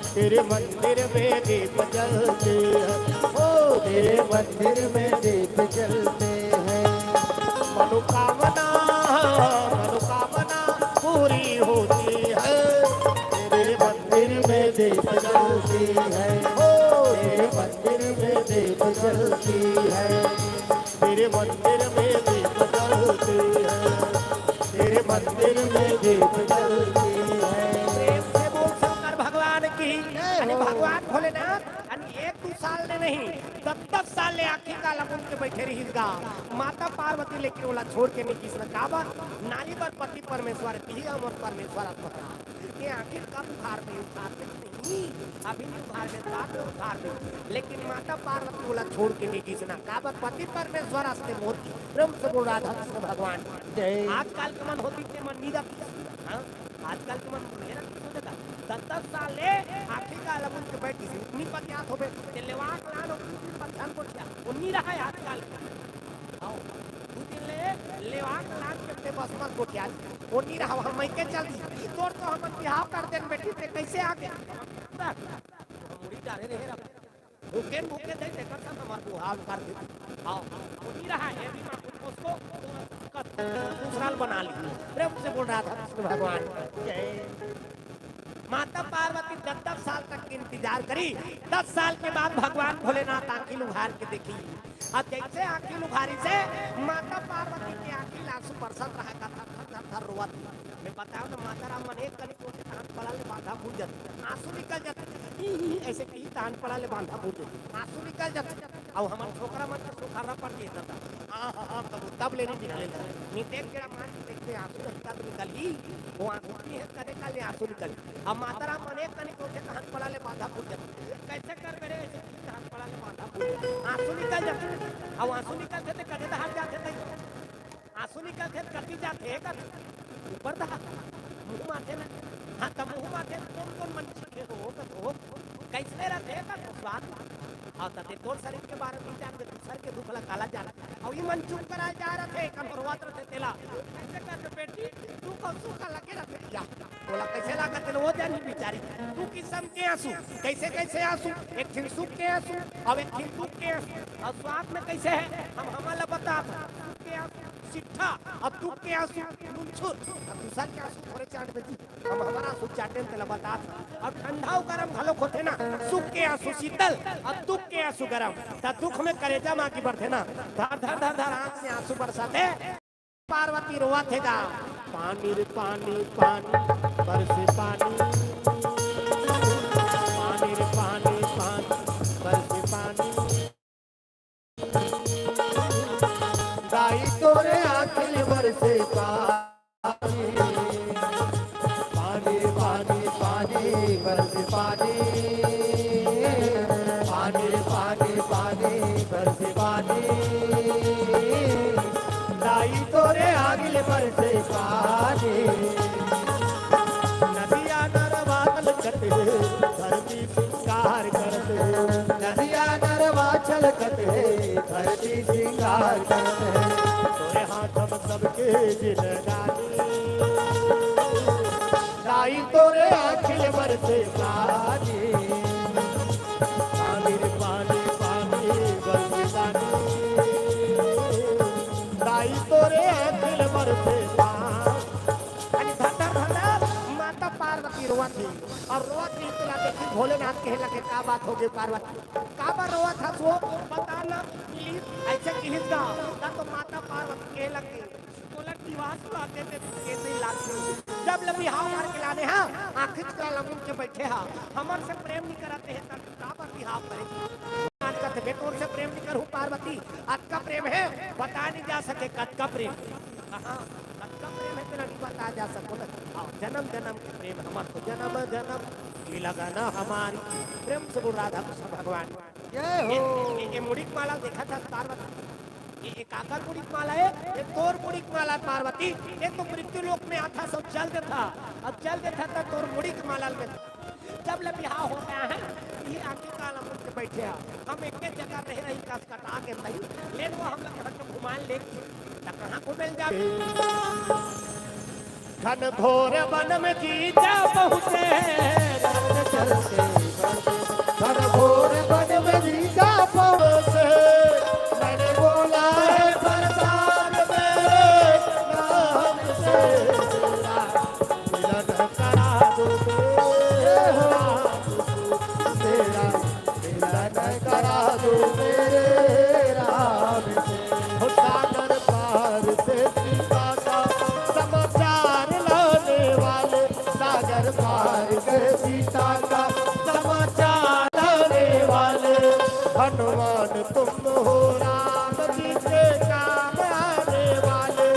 तेरे मंदिर में दीप जलते हैं, ओ तेरे मंदिर में दीप जलते हैं। मनोकामना, मनोकामना पूरी होती है। तेरे मंदिर में दीप जलती है, ओ तेरे मंदिर में दीप जलती है। तेरे मंदिर में दीप जलती है, तेरे मंदिर में दीप जलती है। नहीं, दस दस साल ले आँखी काला मुंद के बइठे रहिस गा माता पार्वती, लेकिन ओला छोड़ के नइ गिस न। काबर? नारी बर पति परमेश्वर, तिही अमर परमेश्वर आत्मा। ये आँखी कब उघार में, उघार में नहीं, अभी नइ उघार में, बाद में उघार में। लेकिन माता पार्वती ओला छोड़ के नइ गिस न। काबर? पति परमेश्वर आस्ते मोर, प्रेम से बोल राधा कृष्ण भगवान। जय। आजकल के मन होती के मन नइ रखिस। हाँ? आजकल के मन मेहनत नइ सोचत। दस दस साल ले आँखी काला मुंद के बइठ गिस। उतनी पतियात होबे, ते लेवाक लान ओ दू दिन बर झन गोठिया। ओ नइ रहय आजकल। आओ, दू दिन ले लेवाक लान के ते बस मत गोठिया। ओ नइ रहय, हम मइके चल दी। तोर तो हमन बिहाव कर देन बेटी, ते कइसे आ गे? हम मुड़ी डारे रहे रह। भूखे भूखे दे, तेकर संग हमर बिहाव कर दे। आओ, ओ नइ रहय, ये भी माँ को उसको, दूसरा बना ली। प्रेम से बोल राधा कृष्ण भगवान। जय। माता पार्वती दस दस साल तक इंतजार करी। दस साल के बाद भगवान भोलेनाथ आँखी उघार के देखिस। अब जइसे आँखी उघारिस हे, माता पार्वती के आँखी ले आंसू बरसत रहा, थर थर थर थर रोवत। मैं बताओ ना, माता राम मन एक कनी कोसे तहान पड़ा ले बांधा फूट जाथे, आंसू निकल जाथे। ही, ही, ही, अइसे कही तहान पड़ा ले बांधा फूट जाथे, आंसू निकल जाथे। अउ हमर छोकरा मन के सुखर्रा पड़ जाथे। हाँ, हाँ, हाँ, तब, तब ले नइ निकले। नइ देख के मार के देखबे, आंसू रहिथे त निकलही। ओ आंसू नइ हे, कने काल ले आंसू निकलही। अब माता राम मन एक कनी कोसे तहान पड़ा ले बांधा फूट जाथे। कइसे करबे रे, अइसे तहान पड़ा ले बांधा फूट जाथे। आंसू निकल जाथे। अउ आंसू निकलथे त कने डहर जाथे तहीं। आंसू निकलथे त कति जाथे, कर ऊपर डहर। मुंह म आथे ना। हाँ, त मुंह म आथे त कोन कोन मन चीखे हो, कथो, कइसने रहिथे, कर स्वाद। हाँ, त ते तोर शरीर के बारे म नइ जानबे, दूसर के दुख ला काला जान। अउ ई मन चुप कराए जा रथे, कमरवात रथे तेला। कइसे करबे बेटी, तू कौन सुख लगे रथे या? ओला कइसे लागत हे, ओ जानही बिचारी। दू किसम के आंसू, कइसे कइसे आंसू, एक ठिन सुख के आंसू, अउ एक ठिन दुख के आंसू। अउ स्वाद में कइसे हे, हम हमन ला बतात हन। सुख के आंसू सिट्ठा, अउ दुख के आंसू नुनछुर, अउ दूसर के आंसू थोरे चाट बेटी। हम हमर आंसू चाटेन तेला बतात हन। अउ ठंडा अउ गरम घलोक होथे ना, सुख के आंसू शीतल, अउ दुख के आंसू गरम। त दुख में करेजा म आगी बरथे ना, धर धर धर धर आंख से आंसू बरसाथे। पार्वती रोवत हे गा, पानी रे पानी, पानी बरसे पानी, पानी रे पानी, पानी बरसे पानी। दाई तोरे आँखी ले बरसे पानी, पानी रे पानी, पानी बरसे पानी, पानी रे पानी, पानी बरसे पानी। दाई तोरे आँखी ले बरसे पानी। नदिया नरवा छलकत हे, धरती सिंगार करत हे। नदिया नरवा छलकत हे, धरती सिंगार करत हे। तोरे हाथ म सबके जिनगानी। दाई तोरे आँखी ले बरसे पानी। पानी रे पानी, पानी बरसे पानी। दाई तोरे आँखी ले बरसे पानी। अरे धर धर धर धर, माता पार्वती रोवत हे। अउ रोवत हे तेला देखिस भोलेनाथ कहे लगे, "का बात होगे पार्वती? काबर रोवत हस ओ? बता ना please।" अइसे किहिस गा, त तो माता पार्वती कहे लगे, "तोला दिवास बाते ते कैसे लागथे? जब ले बिहाव मार के लाने हस, आँखी काला मुंद के बइठे हस, हमर से प्रेम नइ करत हस, त काबर बिहाव करे?" भोलेनाथ कथे, "मैं तोर से प्रेम नइ करहूँ पार्वती, अतका प्रेम हे, बताए नइ जा सके कतका प्रेम।" कहाँ? कतका प्रेम हे तेला नइ बताए जा सको ना। अउ जनम जनम के प्रेम हमर तो, जनम जनम की लगन हमारी। प्रेम से बोल राधा कृष्ण भगवान। जय हो। ये, ये, ये मुड़ी के माला देखत हस पार्वती, ये, ये काकर मुड़ी के माला हे? ये तोर मुड़ी के माला हे पार्वती। ये तो मृत्यु लोक में आथस अउ चल देथस, अउ चल देथस त तोर मुड़ी के माला में जब ले बिहाव होगे हे, इही आँखी काला मुंद के बइठे हस। हम एके जगह रहे रही, कस कटा के रही, लेकिन ओ हमला कहाँ तो घुमाए ले, त कहाँ घुमे ल जाबे? घनघोर वन में जी जा पहुँचे, घनघोर वन में जी जा पहुँचे, मैंने बोला है दरबार में, नाम से मिलन करा दो मेरे राम, तेरा मिलन करा दो मेरे राम से। हो सागर पार से सीता का समाचार लाने वाले, सागर पार से सीता का समाचार लाने वाले, हनुमान तुम हो राम जी के काम आने वाले।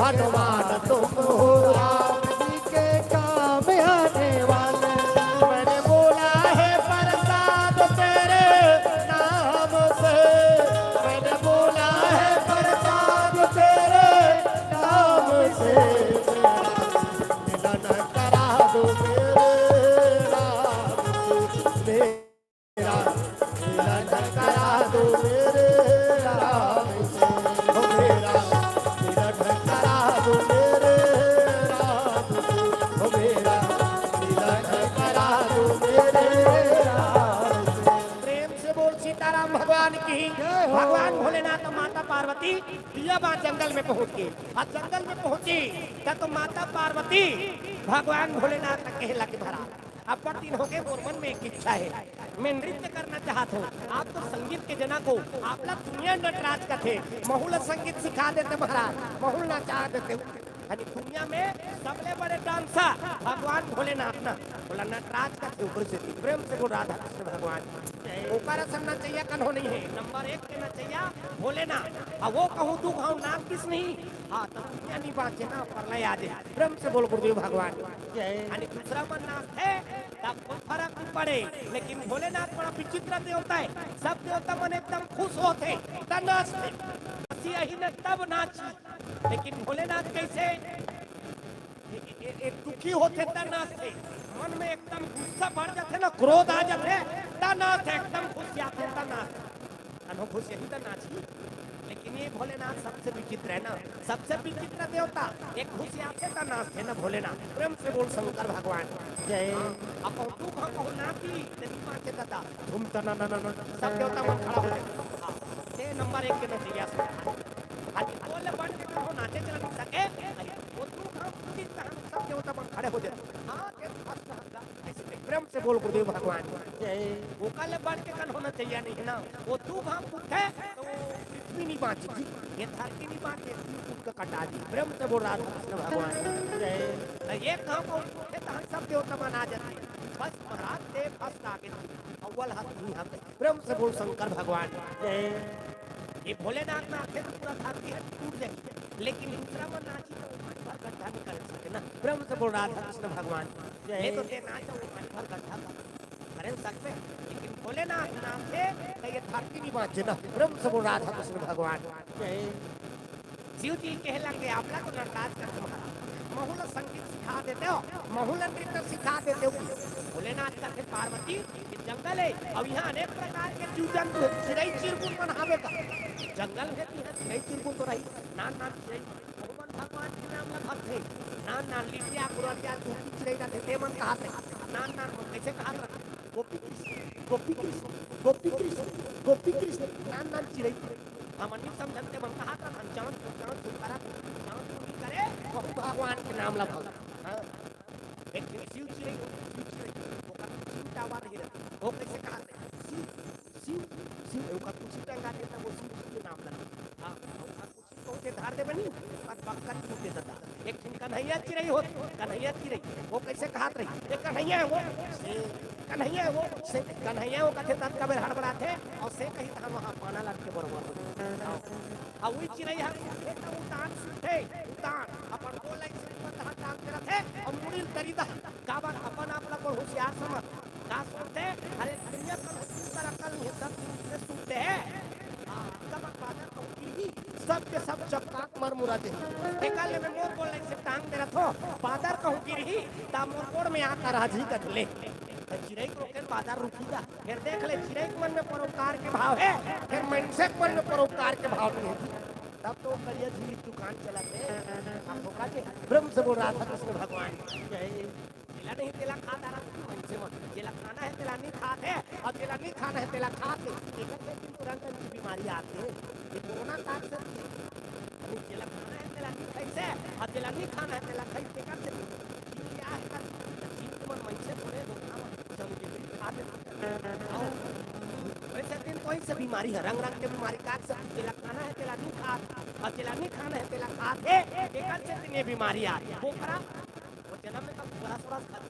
हनुमान तुम हो राम जी के काम आने वाले। मैंने बोला है प्रसाद तेरे नाम से। मैंने बोला है प्रसाद तेरे नाम से। मिलन करा दो मेरे राम से। मेरा मिलन करा दो मेरे राम से। ओ मेरा मिलन करा दो मेरे राम से। ओ मेरा मिलन करा दो मेरे राम से। प्रेम से बोल सीताराम भगवान की। जय हो। भगवान भोलेनाथ और माता पार्वती दिया बांध जंगल में पहुंच गए। अब जंगल में पहुंची तब तो माता पार्वती भगवान भोलेनाथ ला कहे लगे, महाराज, अब्बड़ दिन हो गए, मोर मन में एक इच्छा है, मैं नृत्य करना चाहत हूँ। आप तो संगीत के जना हो, आप ला दुनिया नटराज कथे, महू ला संगीत सिखा देते महाराज, महू ला नचा देते। यानी दुनिया में सबले बड़े डांसर भगवान भोलेनाथ ना, ओला नटराज कथे, ओकर से प्रेम से बोल राधा कृष्ण भगवान। ओकर असन नचैया कन्हो नहीं है, नंबर एक के नचैया भोलेनाथ। अब वो कहूँ दू घाव नाच किस नहीं, हाँ, तो दुनिया नहीं बांचे ना, प्रलय आ जाए। प्रेम से बोल गुरुदेव भगवान। जय। यानी दूसरा मन नाचथे, तब कोई फरक नहीं पड़े, लेकिन भोलेनाथ बड़ा विचित्र देवता है। सब देवता मन एकदम खुश होथे, त नाचथे, हंसी अही न तब नाची। लेकिन भोलेनाथ कैसे? ए, ए, ए, दुखी होथे त नाचथे, मन में एकदम गुस्सा बढ़ जाथे ना, क्रोध आ जाथे, त नाचथे, एकदम खुश जाथे त नाचथे। अनोखो से ही तो नाची। लेकिन ये भोलेनाथ सबसे विचित्र है ना, सबसे विचित्र देवता। एक खुशियार से तो नाचथे ना भोलेनाथ। प्रेम से बोल शंकर भगवान। जय। अब तू कहाँ कहूँ नाची, नहीं माचे दादा। धूम तना ना ना ना। सब देवता मन खड़ा हो जाए। हाँ, ये नंबर एक के नचैया से। हाँ जी, बोले बन के कहो नाचे चला नहीं सके। वो तू कहाँ खुशी कहाँ सब देवता मन खड़े हो जाए। हाँ, ये फर्स्ट हंगा। ऐसे प्रेम से बोल गुरुदेव भगवान। जय। ओकर ले बढ़ के कन होना चाहिए नहीं है ना। वो दू घाव उठे तो वो पृथ्वी नहीं बांची जी, ये धरती नहीं बांची, ये उठ के कटा दी। प्रेम से बोल राधा कृष्ण भगवान। जय। तो एक घाव को उठे तो हम सब देवता मन आ जाते। बस महाराज देव फर्स्ट आगे थे, अव्वल हाथ नहीं हम। प्रेम से बोल शंकर भगवान। जय। ये भोलेनाथ में आते तो पूरा धरती है टूट जाए, लेकिन दूसरा मन नाची तो वो पानी भर गड्ढा नहीं कर सके ना। प्रेम से बोल राधा कृष्ण भगवान। जय। ले तो ते नाच वो पानी भर गड्ढा कर, करे सकबे, लेकिन भोलेनाथ नाम से तो ये धरती नहीं बांचे ना। प्रेम से बोल राधा कृष्ण भगवान। जय। शिव जी कहे लगे, आप ला तो नटराज का तुम्हारा, महू ला संगीत सिखा देते हो, महू ला नृत्य सिखा देते हो। भोलेनाथ कथे, पार्वती, ये जंगल है, अब यहाँ अनेक प्रकार के जीव जंतु है, चिरई चिरगुन मन हावे का। जंगल में भी है, चिरई चिरगुन तो रही, नान नान चिरई, ओमन भगवान के नाम ला भरथे। नान नान लिटिया, गुररिया, चूकी चिरई रथे, ते मन कहत रहे। नान नान मन कैसे कहत रहे? गोपी कृष्ण, गोपी कृष्ण, गोपी कृष्ण, गोपी कृष्ण, नान नान चिरई। हमन नहीं समझन, ते मन कहत रहे, चांद, चांद सुन करा, चांद सुन करे, वहू भगवान के नाम ला भर। हाँ। एक ठिन शिव चिरई, शिव चिरई, ओकर शिव टावर ही रहे। वो कैसे कहत रहे? शिव, शिव, शिव, ओकर कुछ टंगा देता, वो शिव जी के नाम ला। हाँ, ओकर कुछ तो उठे धार दे बनी, और बक्कन फूट देता था। एक ठिन कन्हैया चिरई होत, कन्हैया चिरई, वो कैसे कहत रही? ये कन्हैया है वो, से, कन्हैया है वो, से, कन्हैया वो कथे तब कबे हड़बड़ाथे, और से कही तहन वहाँ पाना लग के बरोबर हो। हाँ। अब वही चिरई है, उठे तो उतान सुनते, उतान, अपन गोलाई से ऊपर तहन टांग के रखे, और मुड़ी तरी दहा। काबर अपन आप ला बड़ होशियार समझ। का सोचते? अरे दुनिया कर होशियार कर अकल नहीं है, सब चीज से सुनते हैं। हाँ, तब बादर कहूँ गिरही, सब के सब चक्का मर मुरा दे। एकर ले मैं मोर गोड़ लाइन से टांग दे रथो, बादर कहूँ गिरही, ता मोर गोड़ में आकर राजी कर ले। तो चिरई को रोके बादर रुकी जा। फिर देख ले, चिरई के मन में परोपकार के भाव है, फिर मनसे के मन में परोपकार के भाव नहीं है। तब तो करिया झील दुकान चलत है। आप होका के ब्रह्म से बोल राधा कृष्ण भगवान। जय। जेला नहीं तेला खा डारत मनसे मन। जेला खाना है तेला नहीं खात है, और जेला नहीं खाना है तेला खात है। एकर से दिन तुरंत की बीमारी आती है। ये कोरोना काल से नहीं, जेला खाना है तेला नहीं खाइसे, और जेला नहीं खाना है तेला खाइसे, एकर से ये क्या है? जीव मन मनसे थोड़े रोकना मन जम के खा देते। वैसे दिन कोई से बीमारी है, रंग रंग के बीमारी, काट से जेला खाना है तेला नहीं खात, और जेला नहीं खाना है तेला खात है, एकर से दिन ये बीमारी आ। बोकरा वो जन्म में कब ग्रास व्रास खा ले?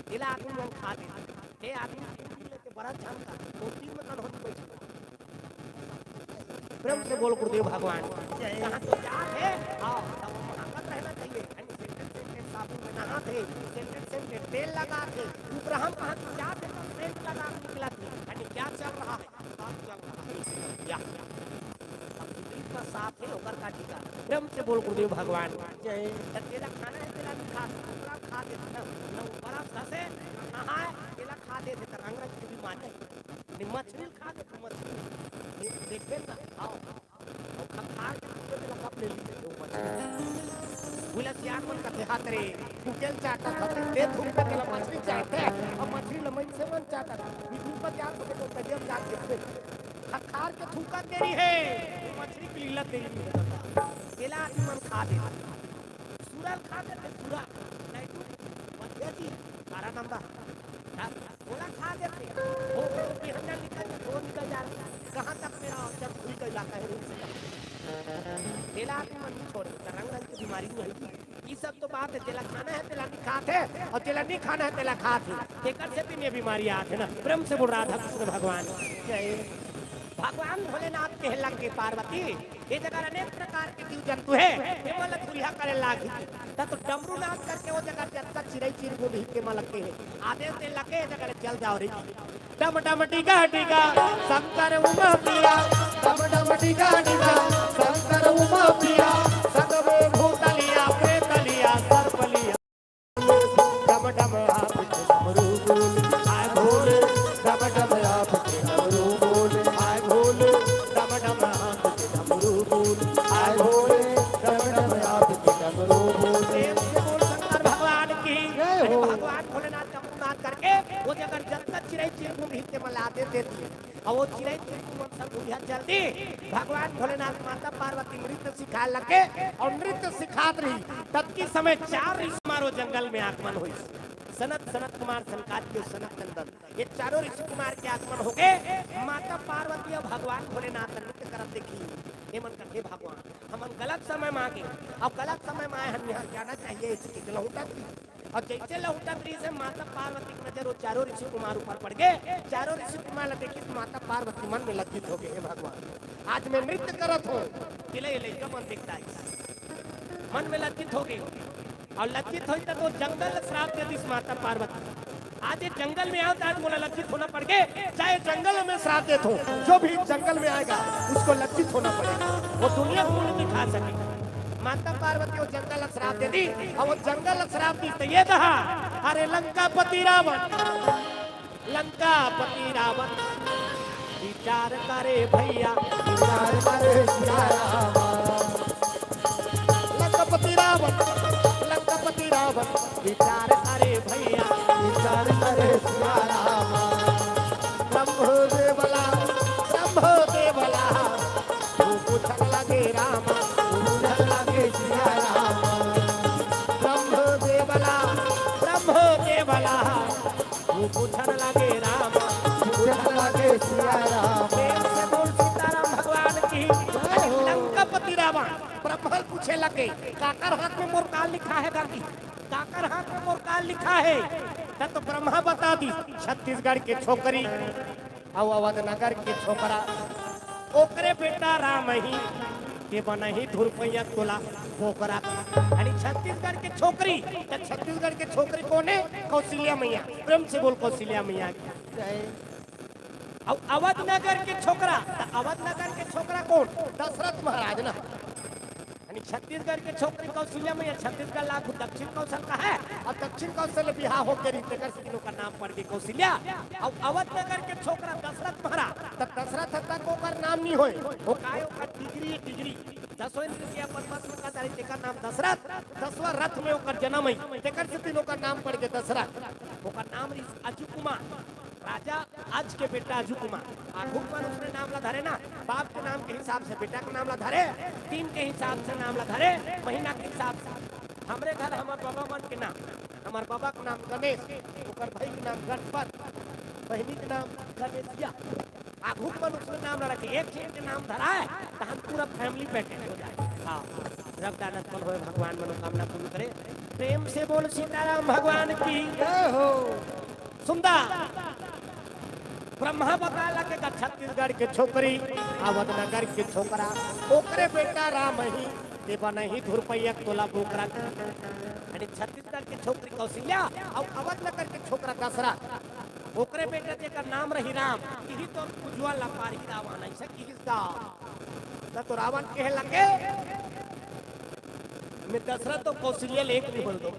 तेला आदमी मन खा ले। ते आदमी के बारह झन का, दो तीन में कन होती बैठी। प्रेम से बोल गुरुदेव भगवान। कहाँ तो जात हे, आओ, तब महकत रहना चाहिए। यानी सेंटेड, सेंटेड साबुन में नहात हे, सेंटेड, सेंटेड तेल लगात हे, उपराम कहाँ तो जात हे, तब सेंट लगा के निकलत हे। यानी क्या चल रहा है? बात चल रहा है। या। अब भीतरी का साफ हे, ओकर का ठिकाना। प्रेम से बोल गुरुदेव भगवान। जय। त तेला खाना हे, तेला नहीं खात, उपराम खा देथे ना, ना उपराम धसे, ना नहाए, तेला खा देथे, त रंग रंग के बीमारी। नहीं, मछली खा देथे, मछली। नहीं, देखबे ना, खाओ। अउ खखार के थूके तेला कब ले ली वो मछली? बोला, सियान मन कथे, "हाथ रे, थूकेल चाटत हते, ते थूकबे तेला मछली चाटथे, अउ मछली ल मइनसे मन चाटत हे।" ये थूकत जात होते तो कदियम जात के थूक। खखार के थूकत देरी हे, मछली के लीलत देरी हे। तेला आदमी मन खा दे। सुरल खा देथे, सुरल। नहीं तो, मध्य जी, बारह नंबर। हाँ, ओला खा देथे। वो, वो बिहनिया निकल जाथे, वो निकल जाथे। कहाँ तक मेरा चरखुरी का इलाका है, रुक सकता है। तेला आदमी मन नहीं छोड़े, त रंग रंग की बीमारी नहीं होगी। ये सब तो बात है, तेला खाना है, तेला नहीं खात हे, अउ तेला नहीं खाना है, तेला खात हे। तेकर सेती ये बीमारी आत हे ना। प्रेम से बोल राधा कृष्ण भगवान जय। भगवान भोलेनाथ कहे लगे, पार्वती, ये जगह अनेक प्रकार के जीव जंतु हे, ये मन ला धुरिहा करे लागही। त तो डमरू नाद करके वो जगह जतका चिरई चिरगुन हे, ते मन ला कहे, आदेश दे लगे, ये जगह ले चल जाओ रे। डम डम डिगा डिगा शंकर उमा पिया, डम डम डिगा डिगा शंकर उमा पिया, सगवे भूतलिया, प्रेतलिया, सर्पलिया। डम डम आप के डमरू बोल, हाय भोले। डम डम आप के डमरू बोल, हाय भोले। डम डम आप के डमरू बोल, हाय भोले। डम डम आप के डमरू बोल। प्रेम से बोल शंकर भगवान की। जय हो। अरे भगवान भोलेनाथ डमरू नाद करके वो जगह जतका चिरई चिरगुन हे, ते मन ला आदेश दे दिए। अउ वो चिरई चिरगुन मन सब बुढ़िया चल दी। भगवान भोलेनाथ माता पार्वती नृत्य सिखाए लगे अउ नृत्य सिखात रही। ततकी समय चार ऋषि कुमार वो जंगल में आगमन होइस। सनत, सनत कुमार, सनकादिक अउ सनत नंदन, ये चारों ऋषि कुमार के आगमन होगे। माता पार्वती अउ भगवान भोलेनाथ नृत्य करत देखिन। ये मन कथे, "भगवान, हमन गलत समय में आगे, अउ गलत समय में आए हन, इहाँ जाना चाहिए, इसे के लहुटा थी।" अउ जइसे लहुटत रहिस हे, माता पार्वती के नजर वो चारों ऋषि कुमार ऊपर पड़ गे। चारों ऋषि कुमार ला देखिस, माता पार्वती मन में लज्जित होगे, "हे भगवान, आज मैं नृत्य करत हों, तेला ये लइका मन देखत हे।" मन में लज्जित होगे। अउ लज्जित होइस त तो जंगल ला श्राप दे दिस माता पार्वती। "आज ये जंगल में आए हंव त आज मोला लज्जित होना पड़ गे, चाहे जंगल में श्राप देत हों, जो भी जंगल में आएगा, उसको लज्जित होना पड़ेगा, वो दुनिया को नहीं दिखा सकेगा।" माता पार्वती वो जंगल ला श्राप दे दिस, अउ वो जंगल ला श्राप दिस त ये कहा, "अरे लंकापति रावण, लंकापति रावण, विचार करे भइया, विचार करे सिया राम।" लंकापति रावण, लंकापति रावण, विचार करे भइया, विचार करे सिया राम। ब्रह्म देवला, ब्रह्म देवला, वो पूछन लगे राम, वो पूछन लगे सिया राम। ब्रह्म देवला, ब्रह्म देवला, वो पूछन लगे राम, पूछन लगे सिया राम। प्रेम से बोल सीताराम भगवान की। जय हो। लंकापति रावण ब्रह्मा ल पूछे लगे, "काकर हाथ में मोर का लिखा हे?" करके, "काकर हाथ में मोर का लिखा हे?" त तो ब्रह्मा बता दिस, "छत्तीसगढ़ के छोकरी अउ अवध नगर के छोकरा, ओकरे बेटा राम ही के बनही धुरपैया तोला बोकरा।" यानी छत्तीसगढ़ के छोकरी, त छत्तीसगढ़ के छोकरी कोन हे? कौशल्या मैया। प्रेम से बोल कौशल्या मैया की जय। अउ अवध नगर के छोकरा, त अवध नगर के छोकरा कोन? दशरथ महाराज ना। यानी छत्तीसगढ़ के छोकरी कौशल्या मैया, छत्तीसगढ़ ला दक्षिण कौशल कहे, अउ दक्षिण कौशल ले बिहाव होके रहिस, तेकर सेती ओकर नाम पड़ गे कौशल्या। अउ अवध नगर के छोकरा दशरथ महाराज, त दशरथ तक ओकर नाम नहीं होय, वो काय ओकर डिग्री, डिग्री, दसों इंद्र के अपन वश में करत रहिस, तेकर नाम दशरथ, दसवां रथ में ओकर जन्म होइस, तेकर सेती ओकर नाम पड़ गे दशरथ। ओकर नाम रहिस अजू कुमार। राजा अज के बेटा अजू कुमार। आघू मन उसने नाम ला धरे ना, बाप के नाम के हिसाब से बेटा के नाम ला धरे, दिन के हिसाब से नाम ला धरे, महीना के हिसाब से। हमरे घर हमर बाबा मन के नाम, हमर बाबा के नाम गणेश, ओकर भाई के नाम गणपत, बहिनी के नाम गणेशिया। आघू मन उसने नाम ला रखे, एक झन के नाम धराए, तहन पूरा family package हो जाए। हाँ, रब दानत मन होए, भगवान मनोकामना पूर्ण करे। प्रेम से बोल सीताराम भगवान की। जय हो। सुंदर। ब्रह्मा बका लगे का छत्तीसगढ़ के छोकरी, अवध नगर के छोकरा, ओकरे बेटा राम ही, ते बनही धुरपैया तोला बोकरा। यानी छत्तीसगढ़ के छोकरी कौशल्या अउ अवध नगर के छोकरा दशरथ, ओकरे बेटा जेकर नाम रही राम, इही तो उज्ज्वल ला पारही रावण, ऐसे किहिस गा। त तो रावण कहे लगे, मैं दशरथ तो कौशल्या ले एक नहीं बोल दो।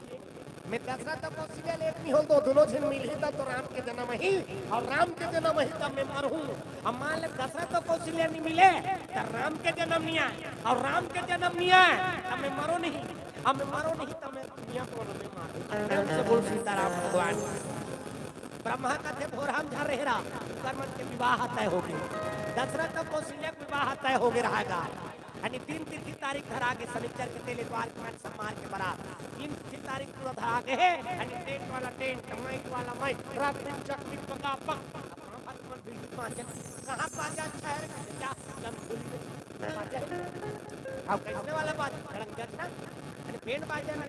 मैं दशरथ तो कौशल्या ले एक नहीं होल दो, दोनों झन मिलही तब तो राम के जन्म ही, अउ राम के जन्म ही तब मैं मरहूँ। अब मान ले दशरथ तो कौशल्या नहीं मिले, तब राम के जन्म नहीं आए, अउ राम के जन्म नहीं आए, तब मैं मरो नहीं, अब मैं मरो नहीं, तब मैं दुनिया को नहीं मारूँ। प्रेम से बोल सीताराम भगवान। ब्रह्मा कथे भोरहम झर रहे रहा, उनकर मन के विवाह तय हो गए। दशरथ तो कौशल्या के विवाह तय हो गए रहेगा। यानी तीन तिथि तारीख धरा गे, शनिचर के तेल एतवार के मान सम्मान के बरात। तीन तिथि तारीख पूरा धरा गे हे, यानी टेंट वाला टेंट, माइक वाला माइक, ट्रैफिक चकमिक पका पक। अब कहाँ बात मन भीड़ में बाजे? कहाँ बाजा अच्छा है रे? क्या? लम भूल गए। बाजा है? अब कैसे वाला बाजा? खड़ंजा था? अरे बैंड बाजा ना,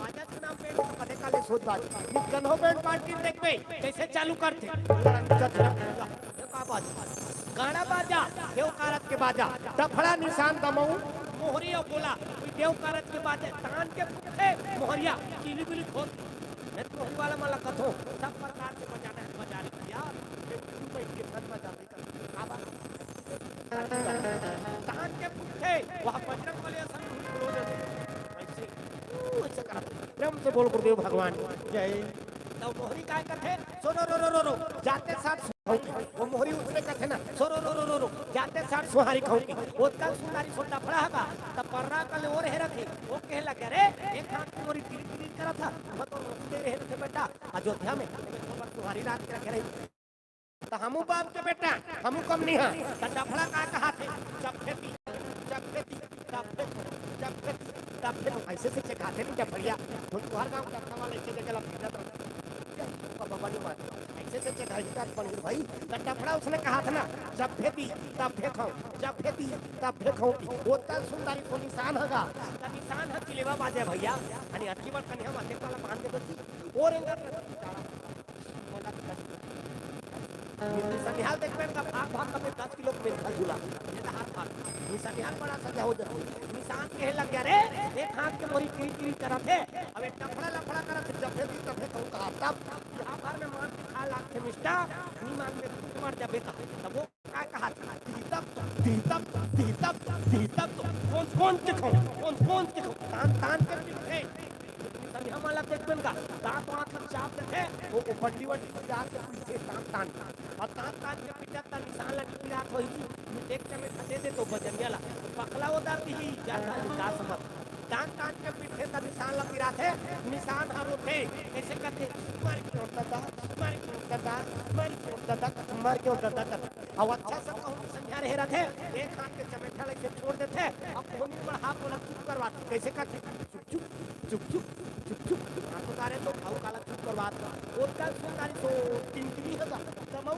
बाजा के नाम बैंड, पते काले सोच बाजा। निकन हो बैंड पार्टी देखबे, कैसे चालू करथे? खड़ंजा था। का बाजा? गाड़ा बाजा, देव कारज के बाजा, डफड़ा निशान दमऊ, मोहरी अउ गोला, कोई देव कारज के बाजा, तान के फूटे, मोहरिया, किली बिली खोल। मैं तो मोहरी वाला मन ला कथों, सब प्रकार से बजाना है, बजा ले भैया, मैं गुरु बैठ के सब बजा दे। का बात? तान के फूटे, वहाँ बजरंग बली असन धुन बोलो जैसे, ऐसे, ऊ, ऐसे करत। प्रेम से बोल गुरुदेव भगवान की जय। तब मोहरी काय कथे? सो रो रो रो रो रो, जाते साथ सुहारी खाऊंगी। वो मोहरी उसने कथे ना, सो रो रो रो रो रो, जाते साथ सुहारी खाऊंगी। ओतका सुंदरी सोटा फड़ा हगा, तब पर्रा कल वो रहे रखे, वो कहे लगे, "अरे, एक हाथ की मोरी गिरी गिरी करा था, मैं तो रोटी दे रहे थे बेटा, अयोध्या में, मैं तो बस तुम्हारी रात के रखे रही।" त हमू बाप के बेटा, हमू कम नहीं हा। त डफड़ा का कहा थे? जब खेती, जब खेती, जब खेती, जब खेती, जब खेती। ऐसे से चेखाथे नहीं डफड़िया। वो तुहर गाँव डफड़ा वाला एक जगह लग गया था। बाबा बनी मार। ऐसे से चेखाही का पंडित भाई। त डफड़ा उसने कहा था ना, जब खेती, तब देखो, जब खेती, तब देखो। वो तन सुंदरी को निशान हगा। त निशान ह जिलेबा बाजे भैया। यानी अतकी बार कन्या माथे वाला बांध के तो थी। और एंगा निसनिहाल देखबे ना, भाग भाग के दस किलो के मेंथा झूला, ये तो हाथ भाग। निसनिहाल बड़ा सजा हो जाथे। निशान कहे लग गया, "रे, एक हाथ के मोरी किरी किरी करत हे, अब एक डफड़ा लफड़ा करत हे, जब भी तब कहूँ कहा, तब यहाँ भर में मार के खा लागथे मिस्टर, नी मांग में फूट मार जाबे कहा।" तब वो का कहा था? तीतब, तीतब, तीतब, तीतब, कौन, कौन के खाऊं, कौन, कौन के खाऊं, तान, तान के पीथे। सनिहा माला देखबे न का, दांत वांत ल चाप देथे, वो, वो बंडी वंडी बजा के पीथे तान तान के। अउ तान तान के पीटत त निशान ल नी पिरात होही जी, एक चमेट दे दे तो बजरिया ला, पकला वो दर दिही, जा खाली का समझ। तान तान के पीटथे त निशान ल पिराथे, निशान ह रोथे, कइसे करथे, "मर क्यों ददा, मर क्यों ददा, मर क्यों ददा, मर क्यों ददा" करथे। अउ अच्छा से कहूं कि संझा रहे रथे, एक हाथ के चमेटा ल अइसे छोड़ देथे, अउ कोहनी बढ़ा बोला चुप करवाथे, कइसे करथे, चुप चुप, चुप चुप, चुप चुप। हाँ, तो तारे तो भाऊ काला चुप करवा दो। ओतका सुंदरी सो टिमटिमी हे का? तमऊ।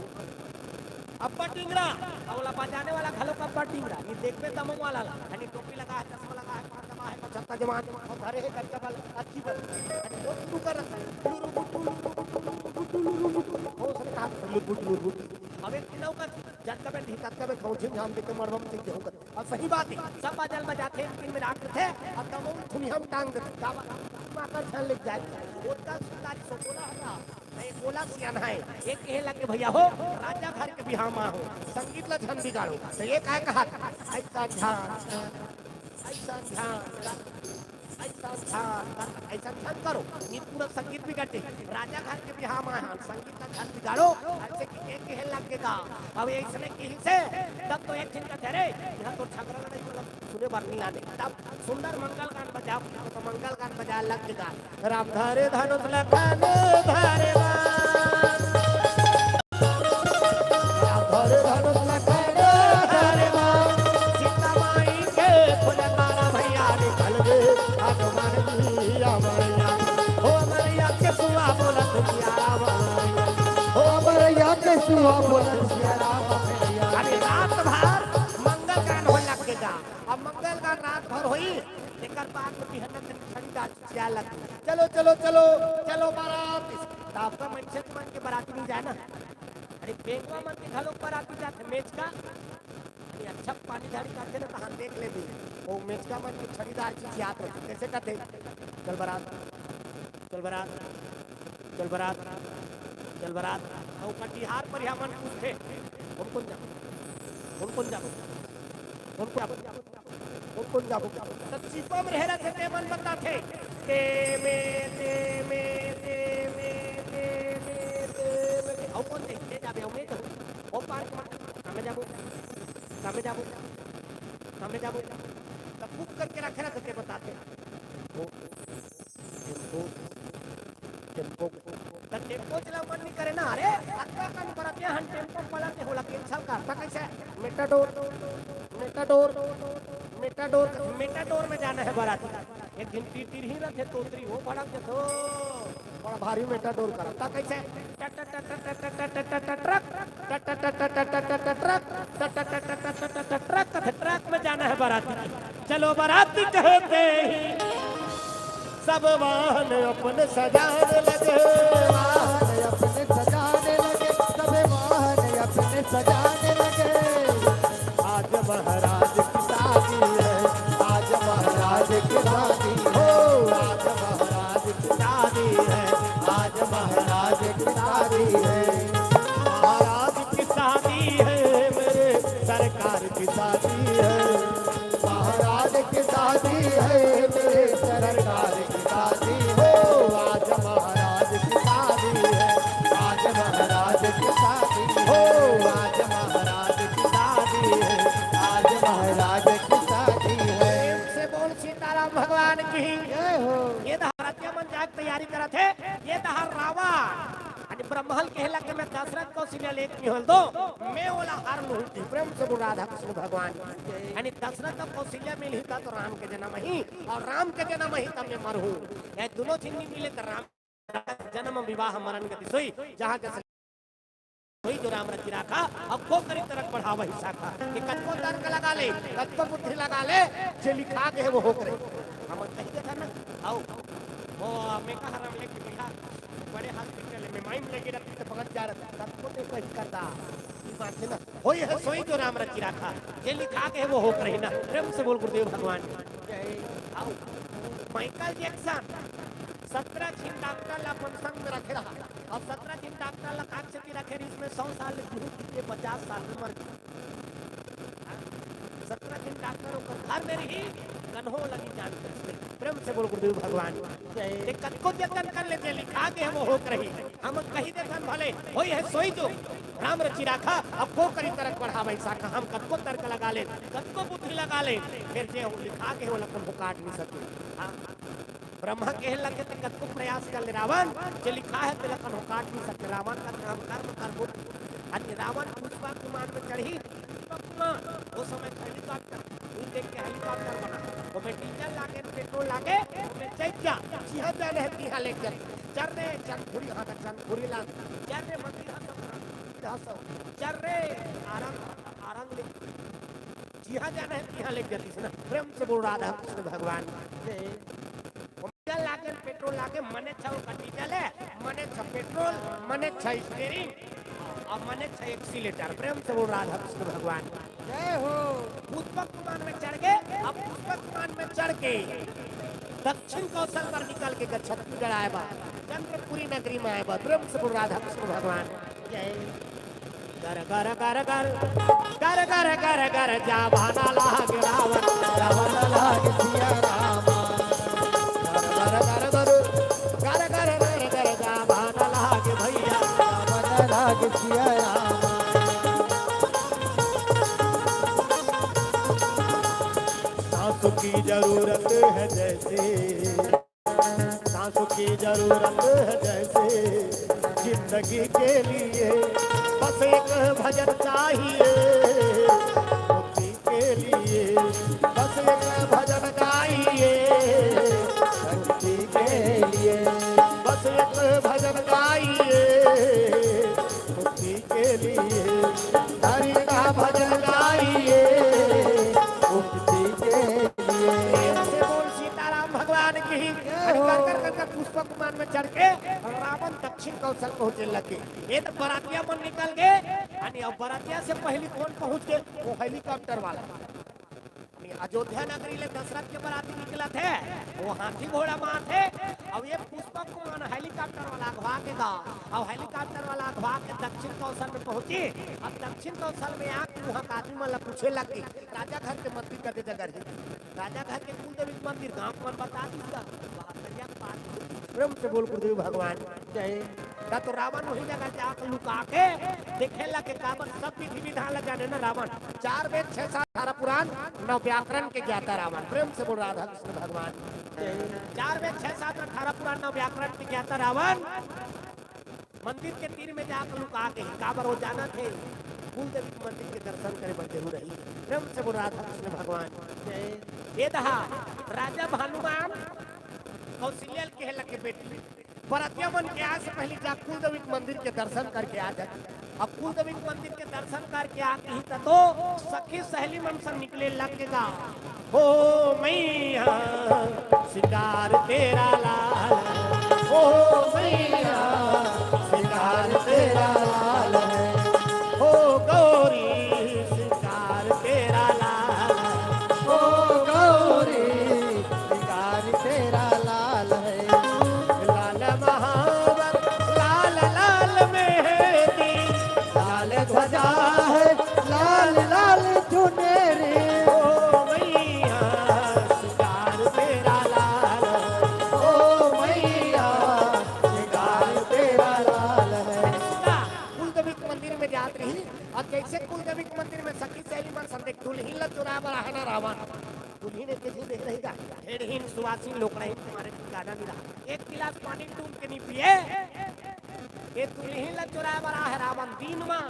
अब्बा टिंगरा, अउ ओला बजाने वाला घलो का अब्बा टिंगरा। ये देखबे तमऊ वाला ला। हनी टोपी लगा है, चश्मा लगा है, पान जमा है, पचहत्तर जवान, अउ धरे हे गजका बल, अच्छी बल। हनी वो शुरू कर रखा है। लुरु बुटु, लुरु बुटु, लुरु बुटु। हो सके कहा, लुरु बुटु, लुरु बुटु। अब एक दिनों का जब तबे नहीं, तब तबे खाऊं, झिम झाम देके मरबम से गेहूं का। अउ सही बात हे, सब बाजा ल बजाथे, लेकिन में राख रथे, अउ तमऊ ल थुनिहा म टांग देथे। का बात? माता झन ले जाए। ओतका सुंदरी सो गोला हरा, नहीं गोला सियान हे। एक कहे लगे, "भैया हो, राजा घर के बिहाव मा हो, संगीत ल झन बिगाड़ो।" त ये काय कहा? अइसन झन, अइसन झन, अइसन झन, अइसन झन करो, नी पूरा संगीत बिगड़ जाही। राजा घर के बिहाव मा हन, संगीत ल झन बिगाड़ो, अइसे कि एक कहे लग गे गा। अब अइसने किहिसे, तब तो एक झन कथे, "रे, इहां तो झगड़ा लड़ाई वाला सुने बर नी आने।" तब सुंदर मंगल गान बजाओ, तो मंगल गान बजाए लग गे गा। राम धरे धनुष लखन धरे बाण। राम धरे धनुष लखन धरे बाण। सीता माई के फुलकारा भैया निकल गे हनुमान जी अमरिया। हो अमरिया के सुआ बोलत सिया राम अमरिया। हो अमरिया के सुआ बोलत सिया राम अमरिया। अरे रात भर मंगल गान होए लग गे गा। अब मंगल गान रात भर होई, एकर बाद में बिहन्ना खड़ी खड़ी गाड़ी जाए लग गे। चलो, चलो, चलो, चलो बारात। त आपका मनसे मन के बारात नहीं जाए ना। बेंगवा मन के घलोक बराती जाथे, मेचका। अरे अच्छा पानी झाड़ी करथे ना, तहां देख लेबे, वो मेचका मन के छड़ीदार चीज याद रथे। कैसे कहते? चल बरात, चल बरात, चल बरात, चल बरात। अउ कटिहार पर हमन पूछथे, "कोन कोन जाबो? कोन कोन जाबो? कोन कोन जाबो? कोन कोन जाबो?" त चिपम रहे रथे, ते मन बताथे, "ते में, ते में, ते में, ते में, ते में, ते में।" अउ कोन देख के जाबे? अउ में जाबो। ओ पार के मन, "कामे जाबो? कामे जाबो? कामे जाबो?" त बुक करके रखे रथे, ते बताथे। ओ टेम्पो, टेम्पो, त टेम्पो चला मन नहीं करे ना। अरे, अतका कन बरतिया हन टेम्पो पलट के होला, कैंसल कर। त कैसे? मेटाडोर, मेटाडोर, मेटाडोर, मेटाडोर में जाना है बराती। एक दिन टीटीर ही रथे तोतरी, वो भड़क जथे, बड़ा भारी मेटाडोर करा। त कैसे? Truck, truck, truck, truck, truck, truck, truck, truck, truck, truck, truck, truck, truck, truck, truck में जाना है बराती। चलो बराती कहते ही सब वाहन अपने सजाने लगे। वाहन अपने सजाने लगे, सब वाहन अपने सजाने लगे। आज महाराज की शादी है, आज महाराज की शादी हो, आज महाराज की शादी है, आज महाराज की शादी है। महाराज की शादी है, मेरे सरकार की शादी है। महाराज की शादी है, मेरे सरकार की शादी हो। आज महाराज की शादी है, आज महाराज की शादी हो। आज महाराज की शादी है, आज महाराज की शादी है। प्रेम से बोल सीताराम भगवान की। जय हो। ये तो हरतिया मन जाके तैयारी करत हे। ये तो हर रावण। अरे ब्रह्मा ल कहे लगे, "मैं दशरथ कौशल्या ल एक मिहूं दो, मैं ओला हर लूं।" प्रेम से बोल राधा कृष्ण भगवान। यानी दशरथ अउ कौशल्या मिलही त तो राम के जन्म ही, अउ राम के जन्म ही तब मैं मरहूं। ये दोनों झिन नी मिले त राम जन्म विवाह मरण गति सोई, जहां के सोई जो राम रचि राखा, अब को करी तरक बढ़ावही शाखा। ये कतको तर्क लगा ले, कतको बुद्धि लगा ले, जे लिखा गे हे वो होके रही। हम कही के था ना, आओ, वो मैं कहा राम लेके बिहार बड़े हॉस्पिटल में माइम लगे रहती तो भगत जा रहता, कतको ते कही करता। ये बात है ना, होई है सोई जो राम रचि राखा, जे लिखा गे हे वो होके रही ना। प्रेम से बोल गुरुदेव भगवान की जय। आओ, माइकल जैक्सन सत्रह झिन डॉक्टर ला अपन संग में रखे रहा। अब सत्रह झिन डॉक्टर ला काट छेती रखे रहिस, में सौ साल ले जीहू, पचास साल में मर गे। सत्रह झिन डॉक्टर ओकर घर में रही, कन्हो लगी जान करिस। प्रेम से बोल गुरुदेव भगवान की जय। ते कतको जतन कर ले, जे लिखा गे हे वो होके रही। हम कही देथन भले, होई है सोई जो राम रचि राखा, अब को करी तरक बढ़ावही शाखा। हम कतको तर्क लगा ले, कतको बुद्धि लगा ले, फिर जे लिखा गे हे वो ला कन्हो काट नहीं सके। हाँ। ब्रह्मा कहे लगे त कतको प्रयास कर ले रावण, जे लिखा हे तेला कन्हो काट नहीं सके। रावण का काम कर्म करबो। अरे रावण पुष्पक विमान में चढ़ही, पुष्पक विमान, वो समय हेलीकॉप्टर, ऊ देख के हेलीकॉप्टर बना, ओमे डीजल लागे, पेट्रोल लागे, ओमे चढ़ जा, जिहां जाना हे तिहां ले चल, चल रे चंदखुरी, हां त चंदखुरी लाग, चल रे मंदिर हंस, हंस, चल रे आरंग, आरंग ले, जिहां जाना हे तिहां ले चल। प्रेम से बोल राधा कृष्ण भगवान। डीजल लागे, पेट्रोल लागे, मने छ ओकर डीजल हे, मने छ पेट्रोल, मने छ स्टीयरिंग, अउ मने छ एक्सीलेटर। प्रेम से बोल राधा कृष्ण भगवान। जय हो। पुष्पक विमान में चढ़ गे, अब पुष्पक विमान में चढ़ के दक्षिण कौशल पर निकल के ग-, छत्तीसगढ़ आए बा, चंद्रपुरी नगरी में आए बा। प्रेम से बोल राधा कृष्ण भगवान। जय। गर गर गर गर, गर गर गर गर, जा भाना लाग रावण, रावण लाग सिया रामा। गर गर गर गर, गर गर गर गर, जा भाना लाग भैया, रावण लाग सिया रामा। सांसों की जरूरत है जैसे, सांसों की जरूरत है जैसे जिंदगी के लिए, बस एक भजन चाहिए मुक्ति के लिए, बस एक भजन चाहिए मुक्ति के लिए, बस एक भजन चाहिए मुक्ति के लिए, हरि का भजन चाहिए मुक्ति के लिए। प्रेम से बोल सीताराम भगवान की। जय हो। कर कर कर कर पुष्पक विमान में चढ़ के रावण रावण दक्षिण कौशल पहुंचे लगे। ये तो बरातिया मन निकल गे, यानी अब बरातिया से पहली कौन पहुंच गे? वो हेलीकॉप्टर वाला। यानी अयोध्या नगरी ले दशरथ के बराती निकलत हे, वो हाथी घोड़ा म आथे। अब ये पुष्पक विमान हेलीकॉप्टर वाला अगवा के गा, अब हेलीकॉप्टर वाला अगवा के दक्षिण कौशल में पहुंची। अब दक्षिण कौशल में आके वहां के आदमी मन ला पूछे लग गे, राजा घर के मंदिर कते जगह हे? राजा घर के कुलदेवी के मंदिर गांव के मन बता दिस गा। वहां तरिया के पार। प्रेम से बोल गुरुदेव भगवान। जय। का तो रावण वही जगह जाके लुका के देखे लगे, काबर सब विधि विधान ला जाने ना रावण। चार वेद, छह शास्त्र, अठारह पुराण, नौ व्याकरण के ज्ञाता रावण। प्रेम से बोल राधा कृष्ण भगवान। जय। चार वेद, छह शास्त्र, अठारह पुराण, नौ व्याकरण के ज्ञाता रावण मंदिर के तीर में जाके लुका के, काबर वो जानत हे कुलदेवी के मंदिर के दर्शन करे बर जरूर रही। प्रेम से बोल राधा कृष्ण भगवान। जय। ये दहा राजा भानुमान कौशल्या ल कहे लगे, बेटी, बरतिया मन के आए से पहले जा कुलदेवी के मंदिर के दर्शन करके आ जा। अब कुलदेवी के मंदिर के दर्शन करके आ कही त तो सखी सहेली मन संग निकले लग गे गा। हो मैया, सिंगार तेरा लाल, हो मैया, सिंगार तेरा लाल है, हो गौरी, सिंगार तेरा लाल है, हो गौरी, सिंगार तेरा लाल है। लाल महावर, लाल लाल मेहंदी, लाल ध्वजा है, लाल लाल चुनरी। ओ मैया, सिंगार तेरा लाल है। ओ मैया, सिंगार तेरा लाल है। कुलदेवी के मंदिर में जात रही, और जैसे कुलदेवी के मंदिर में सखी सहेली मन संग दुल्हिन ला चुराए बर आहे ना रावण, दुल्हिन एक झन देख रही का, ढेरहिन सुवासिन लोग रही, तुम्हारे ठिकाना नहीं रहा। एक गिलास पानी डूब के नहीं पिए, ये दुल्हिन ला चुराए बर आहे रावण दिन मा।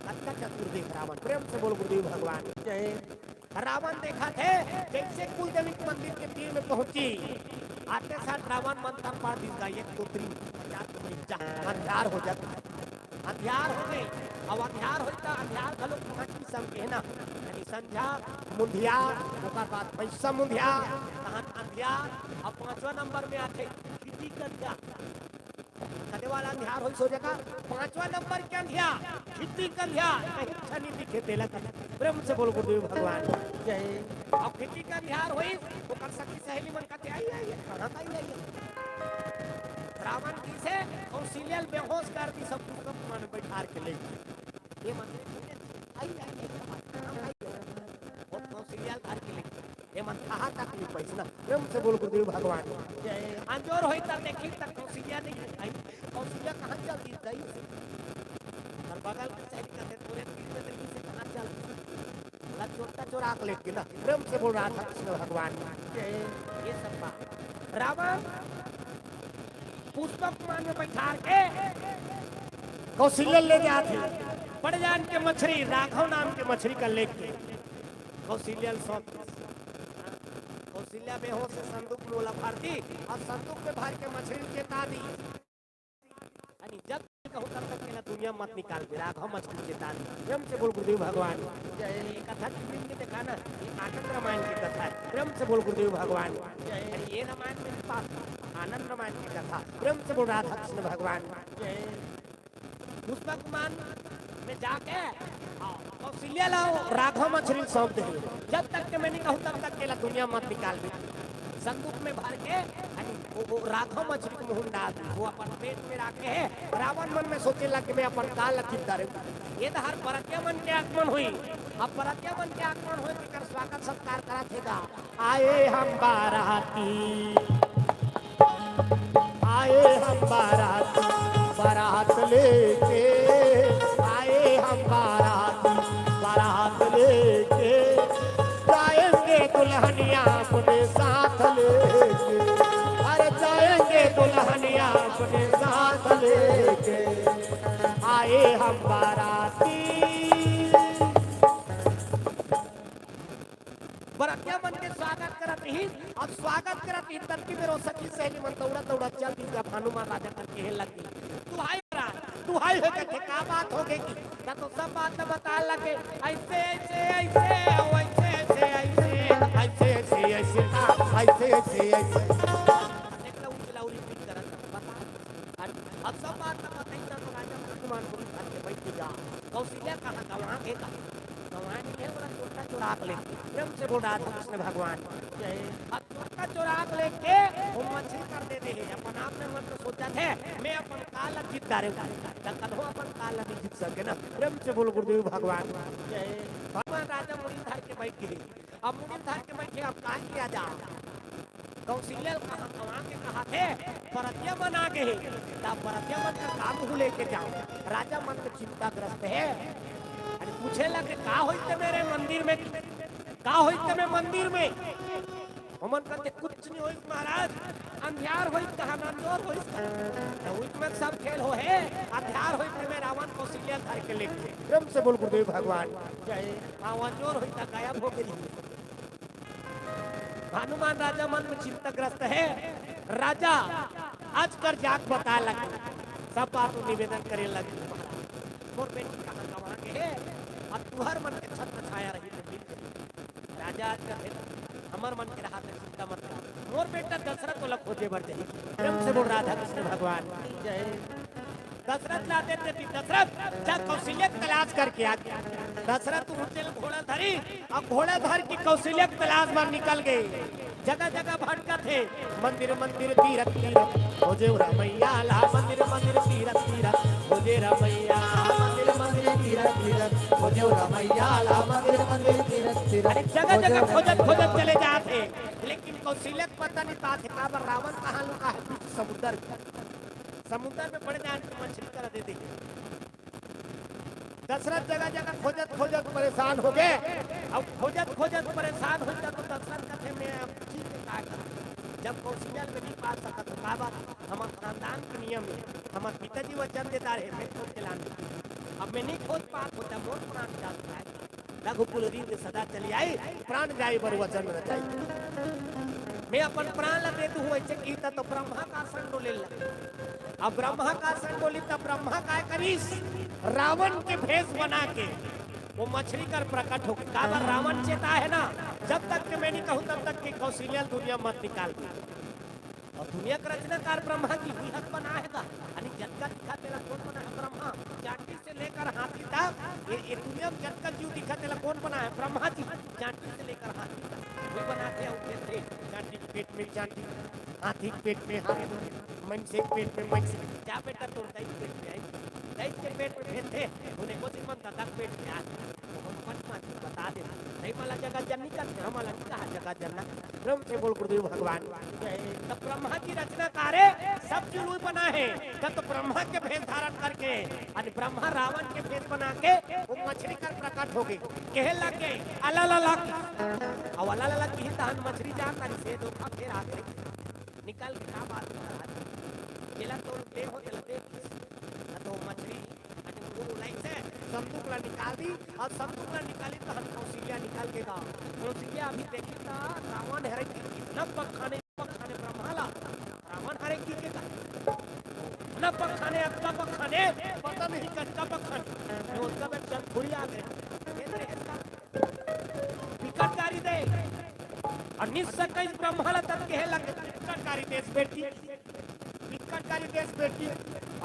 कतका चतुर देख रावण, प्रेम से बोल गुरुदेव भगवान। जय। रावण देखा थे, जैसे कुलदेवी के मंदिर के तीर में पहुंची, आते साथ रावण मंत्र पढ़ दिस गा, एक दो तीन, चार, दो, एक, जा, अंधियार हो जाता। अंधियार हो गई। अब अंधियार होई त अंधियार घलो पांच किसम के हे ना, यानी संझा, मुंधिया, ओकर बाद भैंसा मुंधिया, तहन अंधियार, अब पांचवा नंबर में आथे खिटी कंधिया। कते वाला अंधियार होई सो जगह, पांचवा नंबर के अंधियार, खिटी कंधिया, कहीं अच्छा नहीं दिखे तेला कर। प्रेम से बोल गुरुदेव भगवान। जय। अब खिटी कंधियार होई, ओकर सखी सहेली मन कथे, "आई, आई, आई, कहाँ का आई, आई?" रावण जी से कौशल्या ल बेहोश कर दी, सब पुस्तक मन बैठार के ले। ये मन, "आई, आई, आई, आई, आई।" और कौशल्या ल धर के ले। ये मन कहाँ तक नहीं पैसना। प्रेम से बोल गुरुदेव भगवान। जय। अंजोर होई त देखी त कौशल्या नहीं आई। कौशल्या कहाँ चल दी, गई से। और बगल में चली कथे, "तोरे तीर में देखी से कहाँ चल दी?" लचोटा चोरा के लेके ना, प्रेम से बोल राधा कृष्ण भगवान। ये सब बात रावण पुष्पक विमान में बैठार के कौशल्या ले जात हे। बड़े जान के मछरी, राघव नाम के मछरी का लेके कौशल्या ल सौंप दिस। कौशल्या बेहोश हे, संदूक में ओला भर दी और संदूक में भर के मछरी ल चेता दी। यानी जब कहूँ तब तक के ना दुनिया मत निकाल दे, राघव मछली चेता दी। प्रेम से बोल गुरुदेव भगवान। जय। ये कथा टीवी में देखा ना, ये आनंद रामायण की कथा है। प्रेम से बोल गुरुदेव भगवान। जय। यानी ये रामायण में भी पास, आनंद रामायण की कथा। प्रेम से बोल राधा कृष्ण भगवान। जय। पुष्पक विमान में जाके कौशल्या ला राघव मछरी सौंप दे। जब तक के मैं नहीं कहूँ तब तक के ला दुनिया मत निकाल दे। संदूक में भर के, यानी वो, वो राघव मछरी के मुंह में डाल दी, वो अपन पेट में रख के हे। रावण मन में सोचे लग कि मैं अपन काल ला चिंता रे। ये तो हर बरतिया मन के आगमन हुई। अब बरतिया मन के आगमन हुई, तेकर स्वागत सत्कार करा थे गा। आए हम बाराती, आए हम बाराती, बारात लेके, आए हम बाराती, बारात लेके, जाएंगे दुल्हनिया अपने साथ लेके, अरे जाएंगे दुल्हनिया अपने साथ लेके, आए हम बाराती। बरतिया मन के स्वागत करत रहिस, अब स्वागत करत रहिस, तब की बेर ओ सखी सहेली मन दौड़त दौड़त चल दिस, जब हनुमान राजा करके हे लग गई, "दुहाई महाराज, दुहाई हो गए थे, का बात हो गई कि?" त तो सब बात ल बताए लगे, "ऐसे, ऐसे, ऐसे, ऐसे, ऐसे, ऐसे, ऐसे, ऐसे, ऐसे था, ऐसे, ऐसे, ऐसे।" अनेक ला उचिला उरी पीट करत, बता। अरे अब सब बात ला बताई, त तो राजा हनुमान गुरु धर के बैठ गया। कौशल्या कहाँ गंवा गे का? गंवा नहीं है, ओला चोरटा चोरा के लेगे। प्रेम से बोल, राधा कृष्ण भगवान। जय। अब चोरटा चोरा के लेगे, वो मछरी कर दे दे हे। अपन आप में मन तो सोचथे, मैं अपन काल ला जीत डारे हूँ। त कदो अपन काल ला नहीं जीत सके ना। प्रेम से बोल गुरुदेव भगवान। जय। भगवान राजा मुड़ी धर के बैठ गए। अब मुड़ी धर के बैठे, अब का किया जा? कौशल्या कहाँ गंवा के कहाथे, परतिया मन आ गे हे, त परतिया मन का काम हु लेके जाओ। राजा मन के चिंताग्रस्त हे। अरे पूछे लगे, का होइस ते मेरे मंदिर में, का होइस ते मेरे मंदिर में? ओमन कहते, कुछ नहीं होइस महाराज, अंधियार होइस कहाँ, अंजोर होइस कहाँ। त उस में सब खेल हो हे, अंधियार होइस ते में रावण कौशल्या धर के लेगे। प्रेम से बोल गुरुदेव भगवान। जय। हाँ, अंजोर होइस त गायब हो गई। हनुमान राजा मन में चिंताग्रस्त हे। राजा आज कर जाके बताए लगे, सब बात निवेदन करे लगे, मोर बेटी कहाँ गंवा गे हे, अब तुहर मन के छत्र छाया रही तो मिल जाही। राजा आज कर हे, हमर मन के रहा त चिंता मत कर, मोर बेटा दशरथ ओला खोजे बर जाही। प्रेम से बोल राधा कृष्ण भगवान। जय। दशरथ ला देते थे, दशरथ जा कौशल्या के तलाश करके आ। दशरथ ऊंचे ले घोड़ा धरी, अउ घोड़ा धर के कौशल्या के तलाश बर निकल गे। जगह जगह भटकत हे, मंदिर मंदिर तीरथ तीरथ, खोजे रमैया ला। मंदिर मंदिर तीरथ तीरथ, खोजे रमैया। मंदिर मंदिर तीरथ तीरथ, खोजे रमैया ला। मंदिर मंदिर तीरथ तीरथ, अरे जगह जगह खोजत खोजत चले जात हे, लेकिन कौशल्या के पता नहीं पात हे, काबर रावण कहाँ लुका हे, बीच समुद्र में। समुद्र में पड़ जान के मछली करा देते। दशरथ जगह जगह खोजत खोजत परेशान हो गे। अब खोजत खोजत परेशान हो गे त दशरथ कथे, मैं अब जी के का करूं? जब कौशल्या ल नहीं पा सकत हो, काबर हमर खानदान के नियम हे, हमर पिताजी वचन देता रहे, मैं खोज के लान। अब मैं नहीं खोज पात हो त मोर प्राण जात जाए। रघुकुल रीत सदा चली आई, प्राण जाए बर वचन न जाए। मैं अपन प्राण ला दे दूं, ऐसे किहिस त ब्रह्मा का आसन डोले लगे। अब ब्रह्मा का आसन डोलिस त ब्रह्मा काय करिस, रावण के भेष बना के वो मछरी कर प्रकट हो गे। काबर रावण चेता हे ना, जब तक के मैं नहीं कहूं तब तक के कौशल्या ल दुनिया मत निकाल दे। अउ दुनिया के रचनाकार ब्रह्मा जी उही ह त बनाए हे गा। अरे जतका दिखथे तेला कोन बनाए हे? ब्रह्मा। चांटी से लेकर हाथी तक, ये, ये दुनिया में जतका जीव दिखथे तेला कोन बनाए हे? ब्रह्मा जी। चांटी से लेकर हाथी तक उही बनाथे अउ भेजथे। चांटी के पेट में चांटी, हाथी के पेट में हाथी, मइनसे के पेट में मइनसे। जा बेटा तोर दाई के पेट में आई, दाई के पेट में भेजथे, उन्हें कोचिन मन दादा के पेट में आ। तो हम पंच मात्र बता दे, नहीं मला जगत जननी का, तेरा मला नहीं कहा जगत जनना। प्रेम से बोल गुरुदेव भगवान। त ब्रह्मा जी रचनाकार हे, सब चीज उही बनाए हे। त तो ब्रह्मा के भेष धारण करके, अउ ब्रह्मा रावण के भेष बना के वो मछरी कर प्रकट हो गे। कहे लगे, "अला ला ला।" अउ अला ला ला किहिस तहन मछरी जान तारी से धोखा फेर आ गे। निकल के का बात कर रहा है? जेला तो दे हो, तेला दे। न तो मछरी, अरे वो लाइन से संदूक ला निकाल दिस, अउ संदूक ला निकालिस तहन कौशल्या निकल के गा। कौशल्या अभी देखिस त रावण हरे के इतना पग खाने, पग खाने ब्रह्मा ला। रावण हरे के का? इतना पग खाने, इतना पग खाने, पता नहीं कतका पग खाने। वो उसका में चंद थोड़ी आ गए। ये तो ऐसा बिकट गारी दे। अउ निस सकइस ब्रह्मा ला तब कहे लगे, बिकट गारी देस बेटी। बिकट गारी देस बेटी।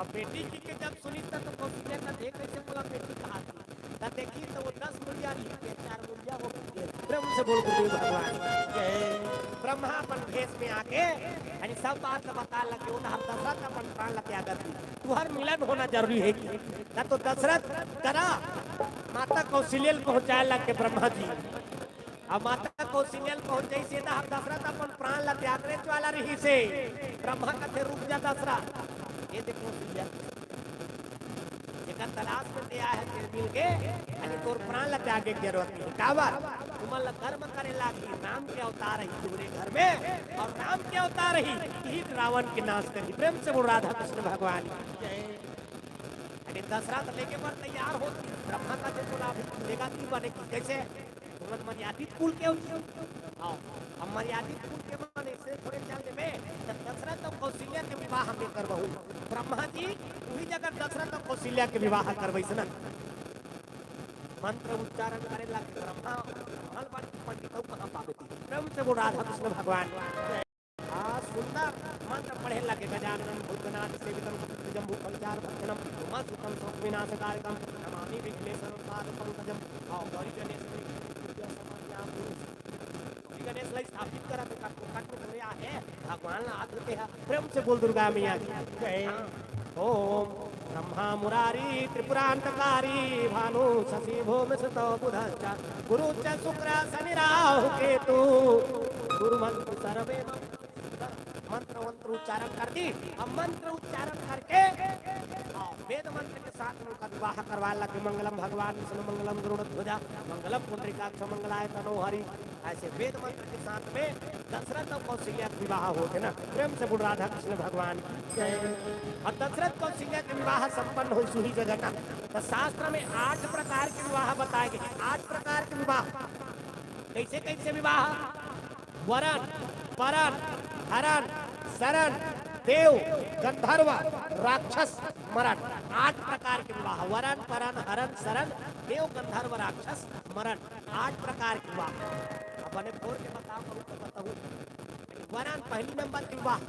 अब बेटी किहिके जब सुनिस त तो कौशल्या कथे, "कइसे मोला बेटी कहाथे?" त देखिस त वो दस मुड़िया रहिस, चार मुड़िया हो गे। प्रेम से बोल गुरुदेव भगवान। जय। ब्रह्मा अपन भेष में आके, यानी सब बात ल बताए लगे, उधर दशरथ अपन प्राण ल त्याग दिस। तुहर मिलन होना जरूरी हे कि? न तो दशरथ करा माता कौशल्या ल पहुंचाए लगे ब्रह्मा जी। अब माता कौशल्या ल पहुंचाइस, त दशरथ अपन प्राण ल त्यागने वाला रहिस हे। ब्रह्मा कथे, "रुक जा दशरथ, ये देखो कौशल्या, जेकर तलाश में ते आए हे, ते मिल गे, अरे तोर प्राण ल त्यागे के जरूरत नहीं।" काबर? तुमन ल कर्म करे लागही, राम के अवतार हे तुमरे घर में, अउ राम के अवतार हे, इही रावण के नाश करही। प्रेम से बोल राधा कृष्ण भगवान की जय। अरे दशरथ लेगे बर तैयार होत, ब्रह्मा कथे, "तोला अभी लेगा कि बने कि कइसे?" तुमन मर्यादित कुल के हो जी। हाँ, हम मर्यादित कुल के मन, ऐसे थोड़े चल देबे। जब दशरथ अउ कौशल्या के विवाह में करबहू, ब्रह्मा जी उही जगह दशरथ अउ कौशल्या के विवाह करबइस ना। मंत्र उच्चारण करे लगे ब्रह्मा, महल बन पंडित अउ कहाँ पाबे ती। प्रेम से बोल राधा कृष्ण भगवान। आस सुंदर मंत्र पढ़े लगे, गजाननम भूतगणादिसेवितम, जम्बू फलचार भक्षणम, उमा सुतम शोक विनाश कारकम, नमामि विघ्नेश्वरम पाद पंकजम। और गौरी गणेश की पूजा समझ आप गौरी गणेश ला स्थापित करत हे, कटपुट में धरे आहे, भगवान ला हाथ होते हैं। प्रेम से बोल दुर्गा मैया की जय। हाँ। ओम ब्रह्मा मुरारी त्रिपुरांतकारी भानु शशि भूम सुतो बुधश्च गुरु च शुक्र शनि राहु केतु गुरु मंत्र सर्वे मंत्र मंत्र उच्चारण कर दी। अब मंत्र उच्चारण करके, हाँ, वेद मंत्र के साथ में उनका विवाह करवा लगे। मंगलम भगवान विष्णु मंगलम गरुड़ ध्वजा मंगलम पुंडरीकाक्ष मंगलाय तनो हरि। ऐसे वेद मंत्र के साथ में दशरथ और कौशल्या का विवाह होते ना। प्रेम से बोल राधा कृष्ण भगवान की जय। और दशरथ कौशल्या के विवाह संपन्न हुई सुही जगह ना। तो शास्त्र में आठ प्रकार के विवाह बताए गए, आठ प्रकार के विवाह। कैसे कैसे विवाह? वरण, परन, हरन, सरन, देव, गंधर्व, राक्षस, मरण। आठ प्रकार के विवाह, वरण, परन, हरन, सरन, देव, गंधर्व, राक्षस, मरण। आठ प्रकार के विवाह। अब बने फोर के बताओ, कहूँ तो बताओ। वरण पहली नंबर के विवाह,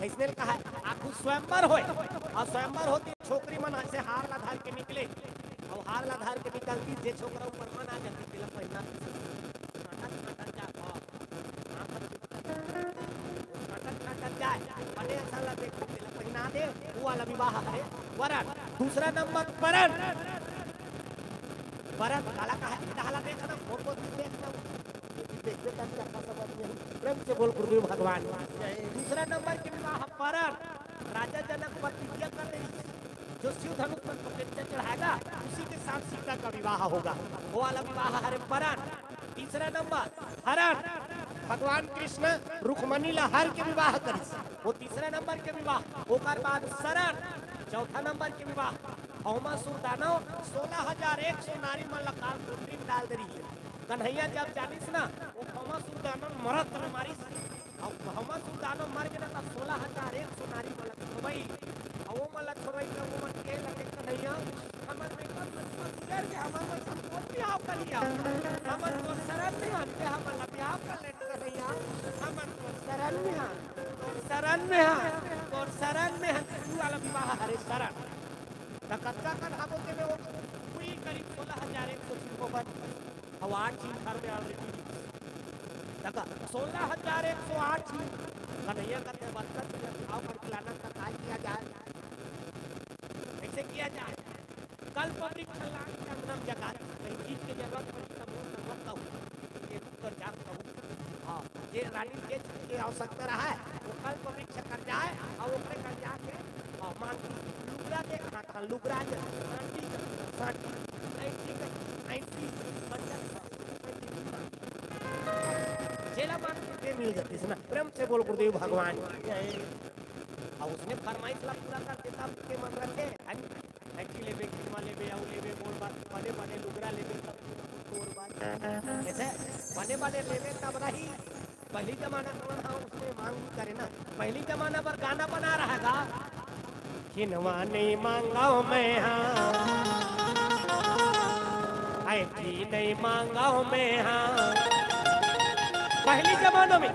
इसने कहा है, आखू स्वयंवर होए, और स्वयंवर होती छोकरी मन ऐसे हार ला धार के निकले, और हार ला धार के निकलती, जे छोकरा ऊपर मन आ जाती, तिलक पहना, नाटक, नाटक जा, हाँ। नाटक, नाटक जाए, बने असन ला देख, तेला पहिना दे, वो वाला विवाह हरे वरण। दूसरा नंबर परन। परन, काला कहा, इधर ला देख ना, फोटो भी देख ना। ये भी देखबे तब क्या समझ में आई। प्रेम से बोल गुरुदेव भगवान। दूसरा नंबर के विवाह परन। राजा जनक प्रतिज्ञा कर रही, जो शिव धनुष पर प्रतिज्ञा चढ़ाएगा, उसी के साथ सीता का विवाह होगा। वो वाला विवाह हरे परन। तीसरा नंबर हरन, भगवान कृष्ण रुक्मणी ला हर के विवाह करिस, वो तीसरा नंबर के विवाह। ओकर बाद सरन, चौथा नंबर के विवाह। भौमासुर दानव सोलह हजार एक सौ नारी मन ला काल कुंडली में डाल दे रही है। कन्हैया जब जानिस ना, वो भौमासुर दानव मरत में मारिस। अब भौमासुर दानव मर गे ना, त सोलह हजार एक सौ नारी मन ला छोड़ई। अब वो मन ला छोड़ई, त वो मन के लगे, "कन्हैया, हमर में कम मत कर के हमर में संकोच बिहाव कर लिया। हमर तो शरण में हन के हमर ला बिहाव कर ले कन्हैया। हमर तो शरण में हन, तो शरण में हन, तो शरण में हन।" तू वाला विवाह हरे शरण। त कतका कन हाबो ते में वो कोई करीब सोलह हजार एक सौ छिड़को बन। अब आठ ही घर में already। देखा, सोलह हजार एक सौ आठ ही। कन्हैया कहते हैं, "बच्चा, तुझे खाओ कर खिलाना का काय किया जाए? कैसे किया जाए?" कल्प वृक्ष लान के अंगनम जगा, कहीं चीज के जरूरत पड़ी, तब वो जरूरत का हो। ये तो जान कहूँ। हाँ, ये रानी के चीज की आवश्यकता रहा है, वो कल्प वृक्ष कर जाए, और वो कर जाके, हाँ, मांगती, लुगरा दे, हाँ, लुगरा दे, सांटी, सांटी, ऐसी, ऐसी, बंडल, जेला मांग के मिल जाती है ना। प्रेम से बोल गुरुदेव भगवान की जय। और उसने फरमाइश ला पूरा कर देता, के मन रखे, है नी? ऐसी लेबे, खिनवा लेबे, अउ लेबे, मोर बर, बने, बने लुगरा लेबे, तब तोर बर। जैसे बने, बने लेबे, तब रही। पहली जमाना कौन हा, उसने मांग भी करे ना। पहली जमाना पर गाना बना रहा था। खिनवा नहीं मांगा हूँ मैं, हाँ। ऐसी नहीं मांगा हूँ मैं, हाँ। पहली जमाना में,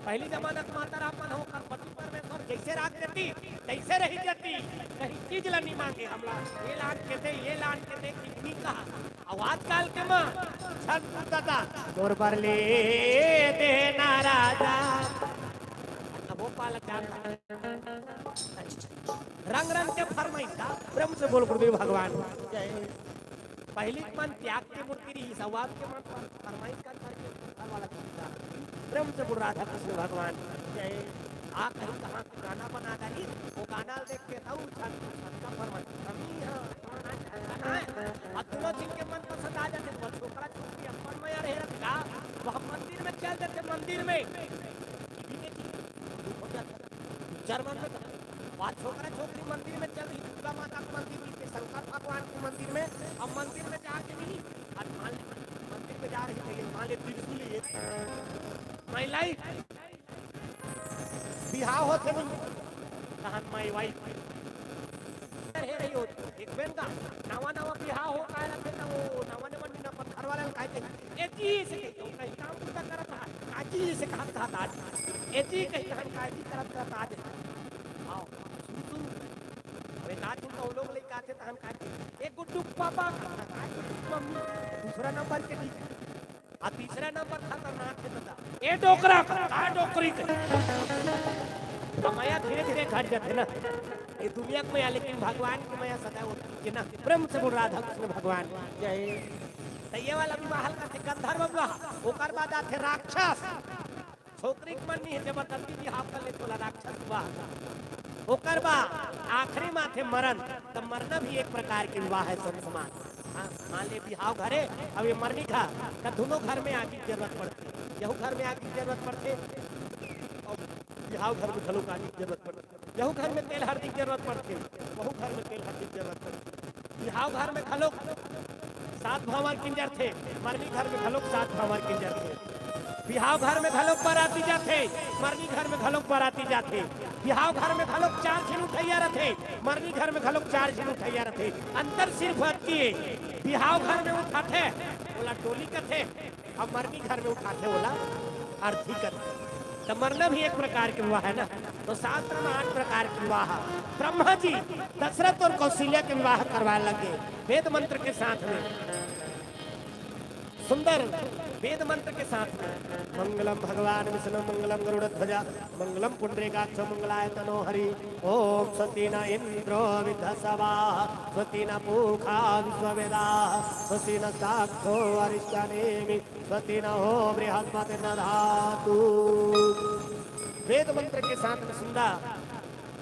पहली जमाना के माता राम मन हो, कर पति परमेश्वर जैसे राख देती, तैसे रही जाती। कहीं चीज ला नहीं मांगे हमला, ये लान के दे, ये लान के दे, कितनी कहा। अब आजकल के माँ, छन दादा, मोर बर ले देना राजा। अब वो पालक जाता। रंग रंग के फरमाइश था, प्रेम से बोल गुरुदेव भगवान। जय। पहली के मन त्याग के मूर्ति रही, सवाल के मन पर फरमाइश कर करके घर वाला चुप था। प्रेम से बोल राधा कृष्ण भगवान। जय। आ कहीं कहाँ के गाना बना डाली, वो गाना देख के था, वो छन, छन का फरमाइश। कमी है, गाना है। अब दोनों जिनके मन पसंद आ जाते, वो छोकरा छोकरी अपन में यार हेरत का, वह मंदिर में चल देते, मंदिर में। टीवी के चीज, हो जाता। पिक्चर मन में तो बात छोकरा छोकरी मंदिर में चल रही, दुर्गा माता के मंदिर में, शंकर भगवान के मंदिर में, अब मंदिर में जाके नहीं, और मान ले, मंदिर में जा रही है, मान ले त्रिशूल ये, my life, बिहाव होथे नहीं, तहन my wife। हे रही होत, एक बेन का, नवा नवा बिहाव हो पाए लगथे, त वो नवा नवा मीना अपन घर वाला ल काय कही, "ए जी, ऐसे कही, तो कहीं काम बुता करत हा, आज जइसे कहत कहत आ जाथे। ए जी कही तहन का जी करत करत आ जाथे। आओ, सुरू सुरू। अबे का दिन का वो लोग लइका आथे तहन का जी, "ए गुड्डू पापा," कहत का जी, "मम्मी," दूसरा नंबर के टीचर। आ तीसरा नंबर खतरनाक हे दादा, "ए डोकरा," का डोकरी के। त मया धीरे धीरे घट जाथे ना ये दुनिया के मया, लेकिन भगवान के मया सदा होथे ना। प्रेम से बोल राधा कृष्ण भगवान की जय। त ये वाला विवाह कथे गंधर्व विवाह, ओकर बाद आथे राक्षस। छोकरी के मन नहीं है, जबरदस्ती बिहाव कर ले, तोला राक्षस विवाह कर। ओकर बाद आखिरी में आथे मरण, त मरना भी एक प्रकार के विवाह है, संत समाज। हाँ, मान ले बिहाव घर हे, अब ये मरनी घर, त दोनों घर में आगी के जरूरत पड़थे। यहू घर में आगी के जरूरत पड़थे, और बिहाव घर में घलो आगी के जरूरत पड़थे। यहू घर में तेल हरदी के जरूरत पड़थे, वहू घर में तेल हरदी के जरूरत पड़थे। बिहाव घर में घलोक सात भांवर किंजरथे, मरनी घर में घलोक सात भांवर किंजरथे। बिहाव घर में घलोक बराती जाथे, मरनी घर में घलोक बराती जाथे। बिहाव घर में घलोक चार झिन उठइया रथे, मरनी घर में घलोक चार झिन उठइया रथे। अंतर सिर्फ अतकी हे, बिहाव घर में उठाथे, ओला टोली कथे, अब मरनी घर में उठाथे ओला अर्थी कथे। त मरना भी एक प्रकार के विवाह है ना। तो शास्त्र में आठ प्रकार के विवाह। ब्रह्मा जी दशरथ और कौशल्या के विवाह करवाए लगे वेद मंत्र के साथ में, सुंदर वेद मंत्र के साथ में। मंगलम भगवान विष्णु मंगलम गरुड़ ध्वजा मंगलम पुंडरीकाक्ष मंगलायतनो हरि। ओम स्वस्ति न इंद्रो विधसवा स्वस्ति न पूषा विश्ववेदा स्वस्ति न साक्षो अरिष्टनेमि स्वस्ति न हो बृहस्पति न धातु। वेद मंत्र के साथ में सुंदर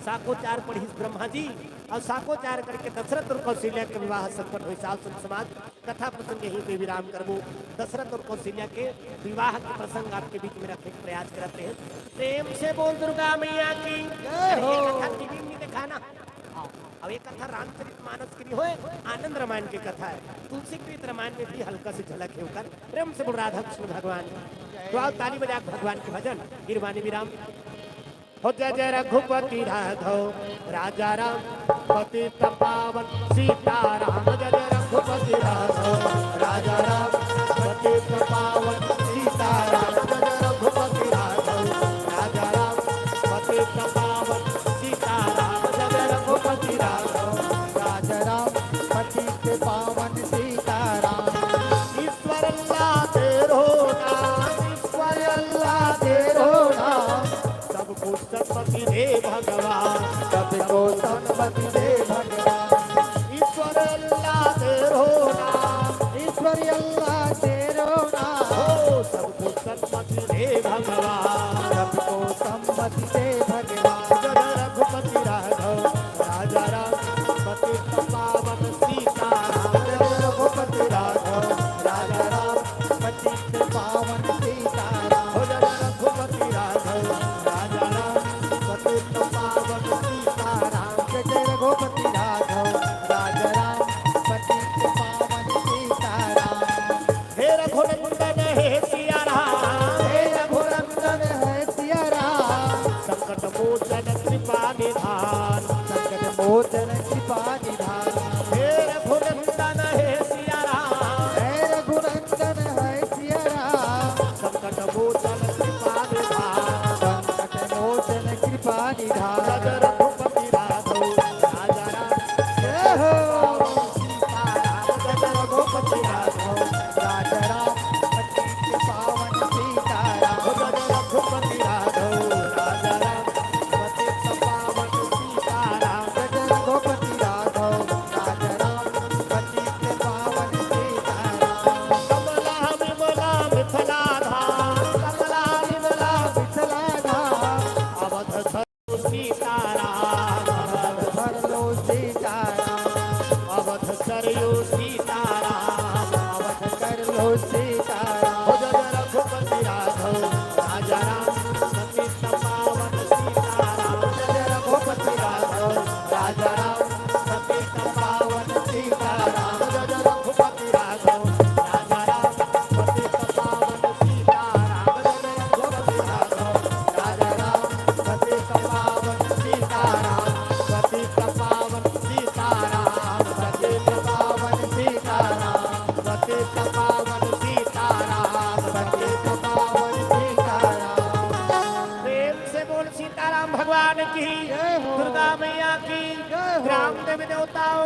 साकोचार पढ़िस ब्रह्मा जी, और साकोचार करके दशरथ और कौशल्या के विवाह संपन्न होइस। साल संत समाज, कथा प्रसंग यहीं पे विराम करबो। दशरथ और कौशल्या के विवाह के प्रसंग आपके बीच में रखे के प्रयास करत हे। प्रेम से बोल दुर्गा मैया की जय हो। ये कथा टीवी में दिखाना। अब ये कथा रामचरित मानस के नहीं होय, आनंद रामायण की कथा है। तुलसी प्रीत रामायण में भी हल्का से झलक है ओकर। प्रेम से बोल राधा कृष्ण भगवान की। तो आओ ताली बजा के भगवान के भजन, गिरवानी विराम। हो जय जय रघुपति राघव राजा राम पतित पावन सीताराम। जय जय रघुपति राघव राजा राम पतित पावन सीताराम। जय जय रघुपति राघव राजा राम पतित पावन सीताराम। जय जय रघुपति राघव राजा राम पतित पावन सीताराम। ईश्वर अल्लाह तेरो नाम, ईश्वर अल्लाह तेरो नाम, सब कुछ संपत्ति दे भगवान, सबको संपत्ति दे भगवान। ईश्वर अल्लाह तेरो नाम, ईश्वर अल्लाह तेरो नाम, हो सब कुछ संपत्ति दे भगवान, सबको संपत्ति दे भगवान। जय रघुपति राघव राजा राम पतित पावन सीताराम। जय रघुपति राघव राजा राम पतित पावन सीताराम। हो जय रघुपति राघव राजा राम पतित पावन सीताराम। जय जय रघुपति राघव राजा राम पतित पावन सीताराम। हे रघुनंदन हे सिया राम, हे रघुनंदन हे सिया राम, संकट मोचन कृपा निधान, संकट मोचन कृपा निधान। हे रघुनंदन हे सिया राम, हे रघुनंदन हे सिया राम, संकट मोचन कृपा निधान, संकट मोचन कृपा निधान। जय रघुपति राघव राजा राम, जय हो। सीताराम, जय रघुपति राघव राजा राम, पतित पावन सीताराम। जय रघुपति राघव राजा राम, पतित पावन सीताराम। जय रघुपति राघव राजा राम, पतित पावन सीताराम। कमला विमला मिथिला धाम, कमला विमला मिथिला धाम, अवध सीताराम। भर लो सीताराम।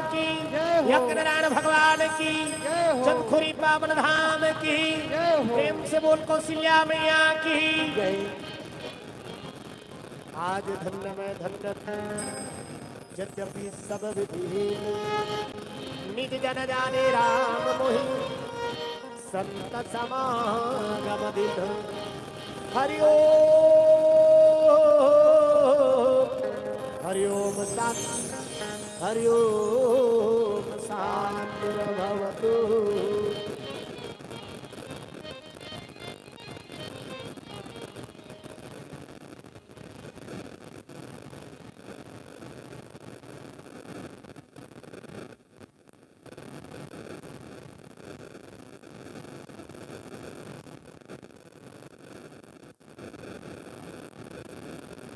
की, जय हो। यज्ञ नारायण भगवान की, जय हो। चंदखुरी पावन धाम की, जय हो। प्रेम से बोल कौशल्या मैया की। जय। आज धन्य मैं धन्य थँव, यद्यपि सब विधिहीन। निज जन जाने राम मोहि, संत समागम दिन। हरि ओम, हरि ओम शांति, हरि ओम शांति भवतु।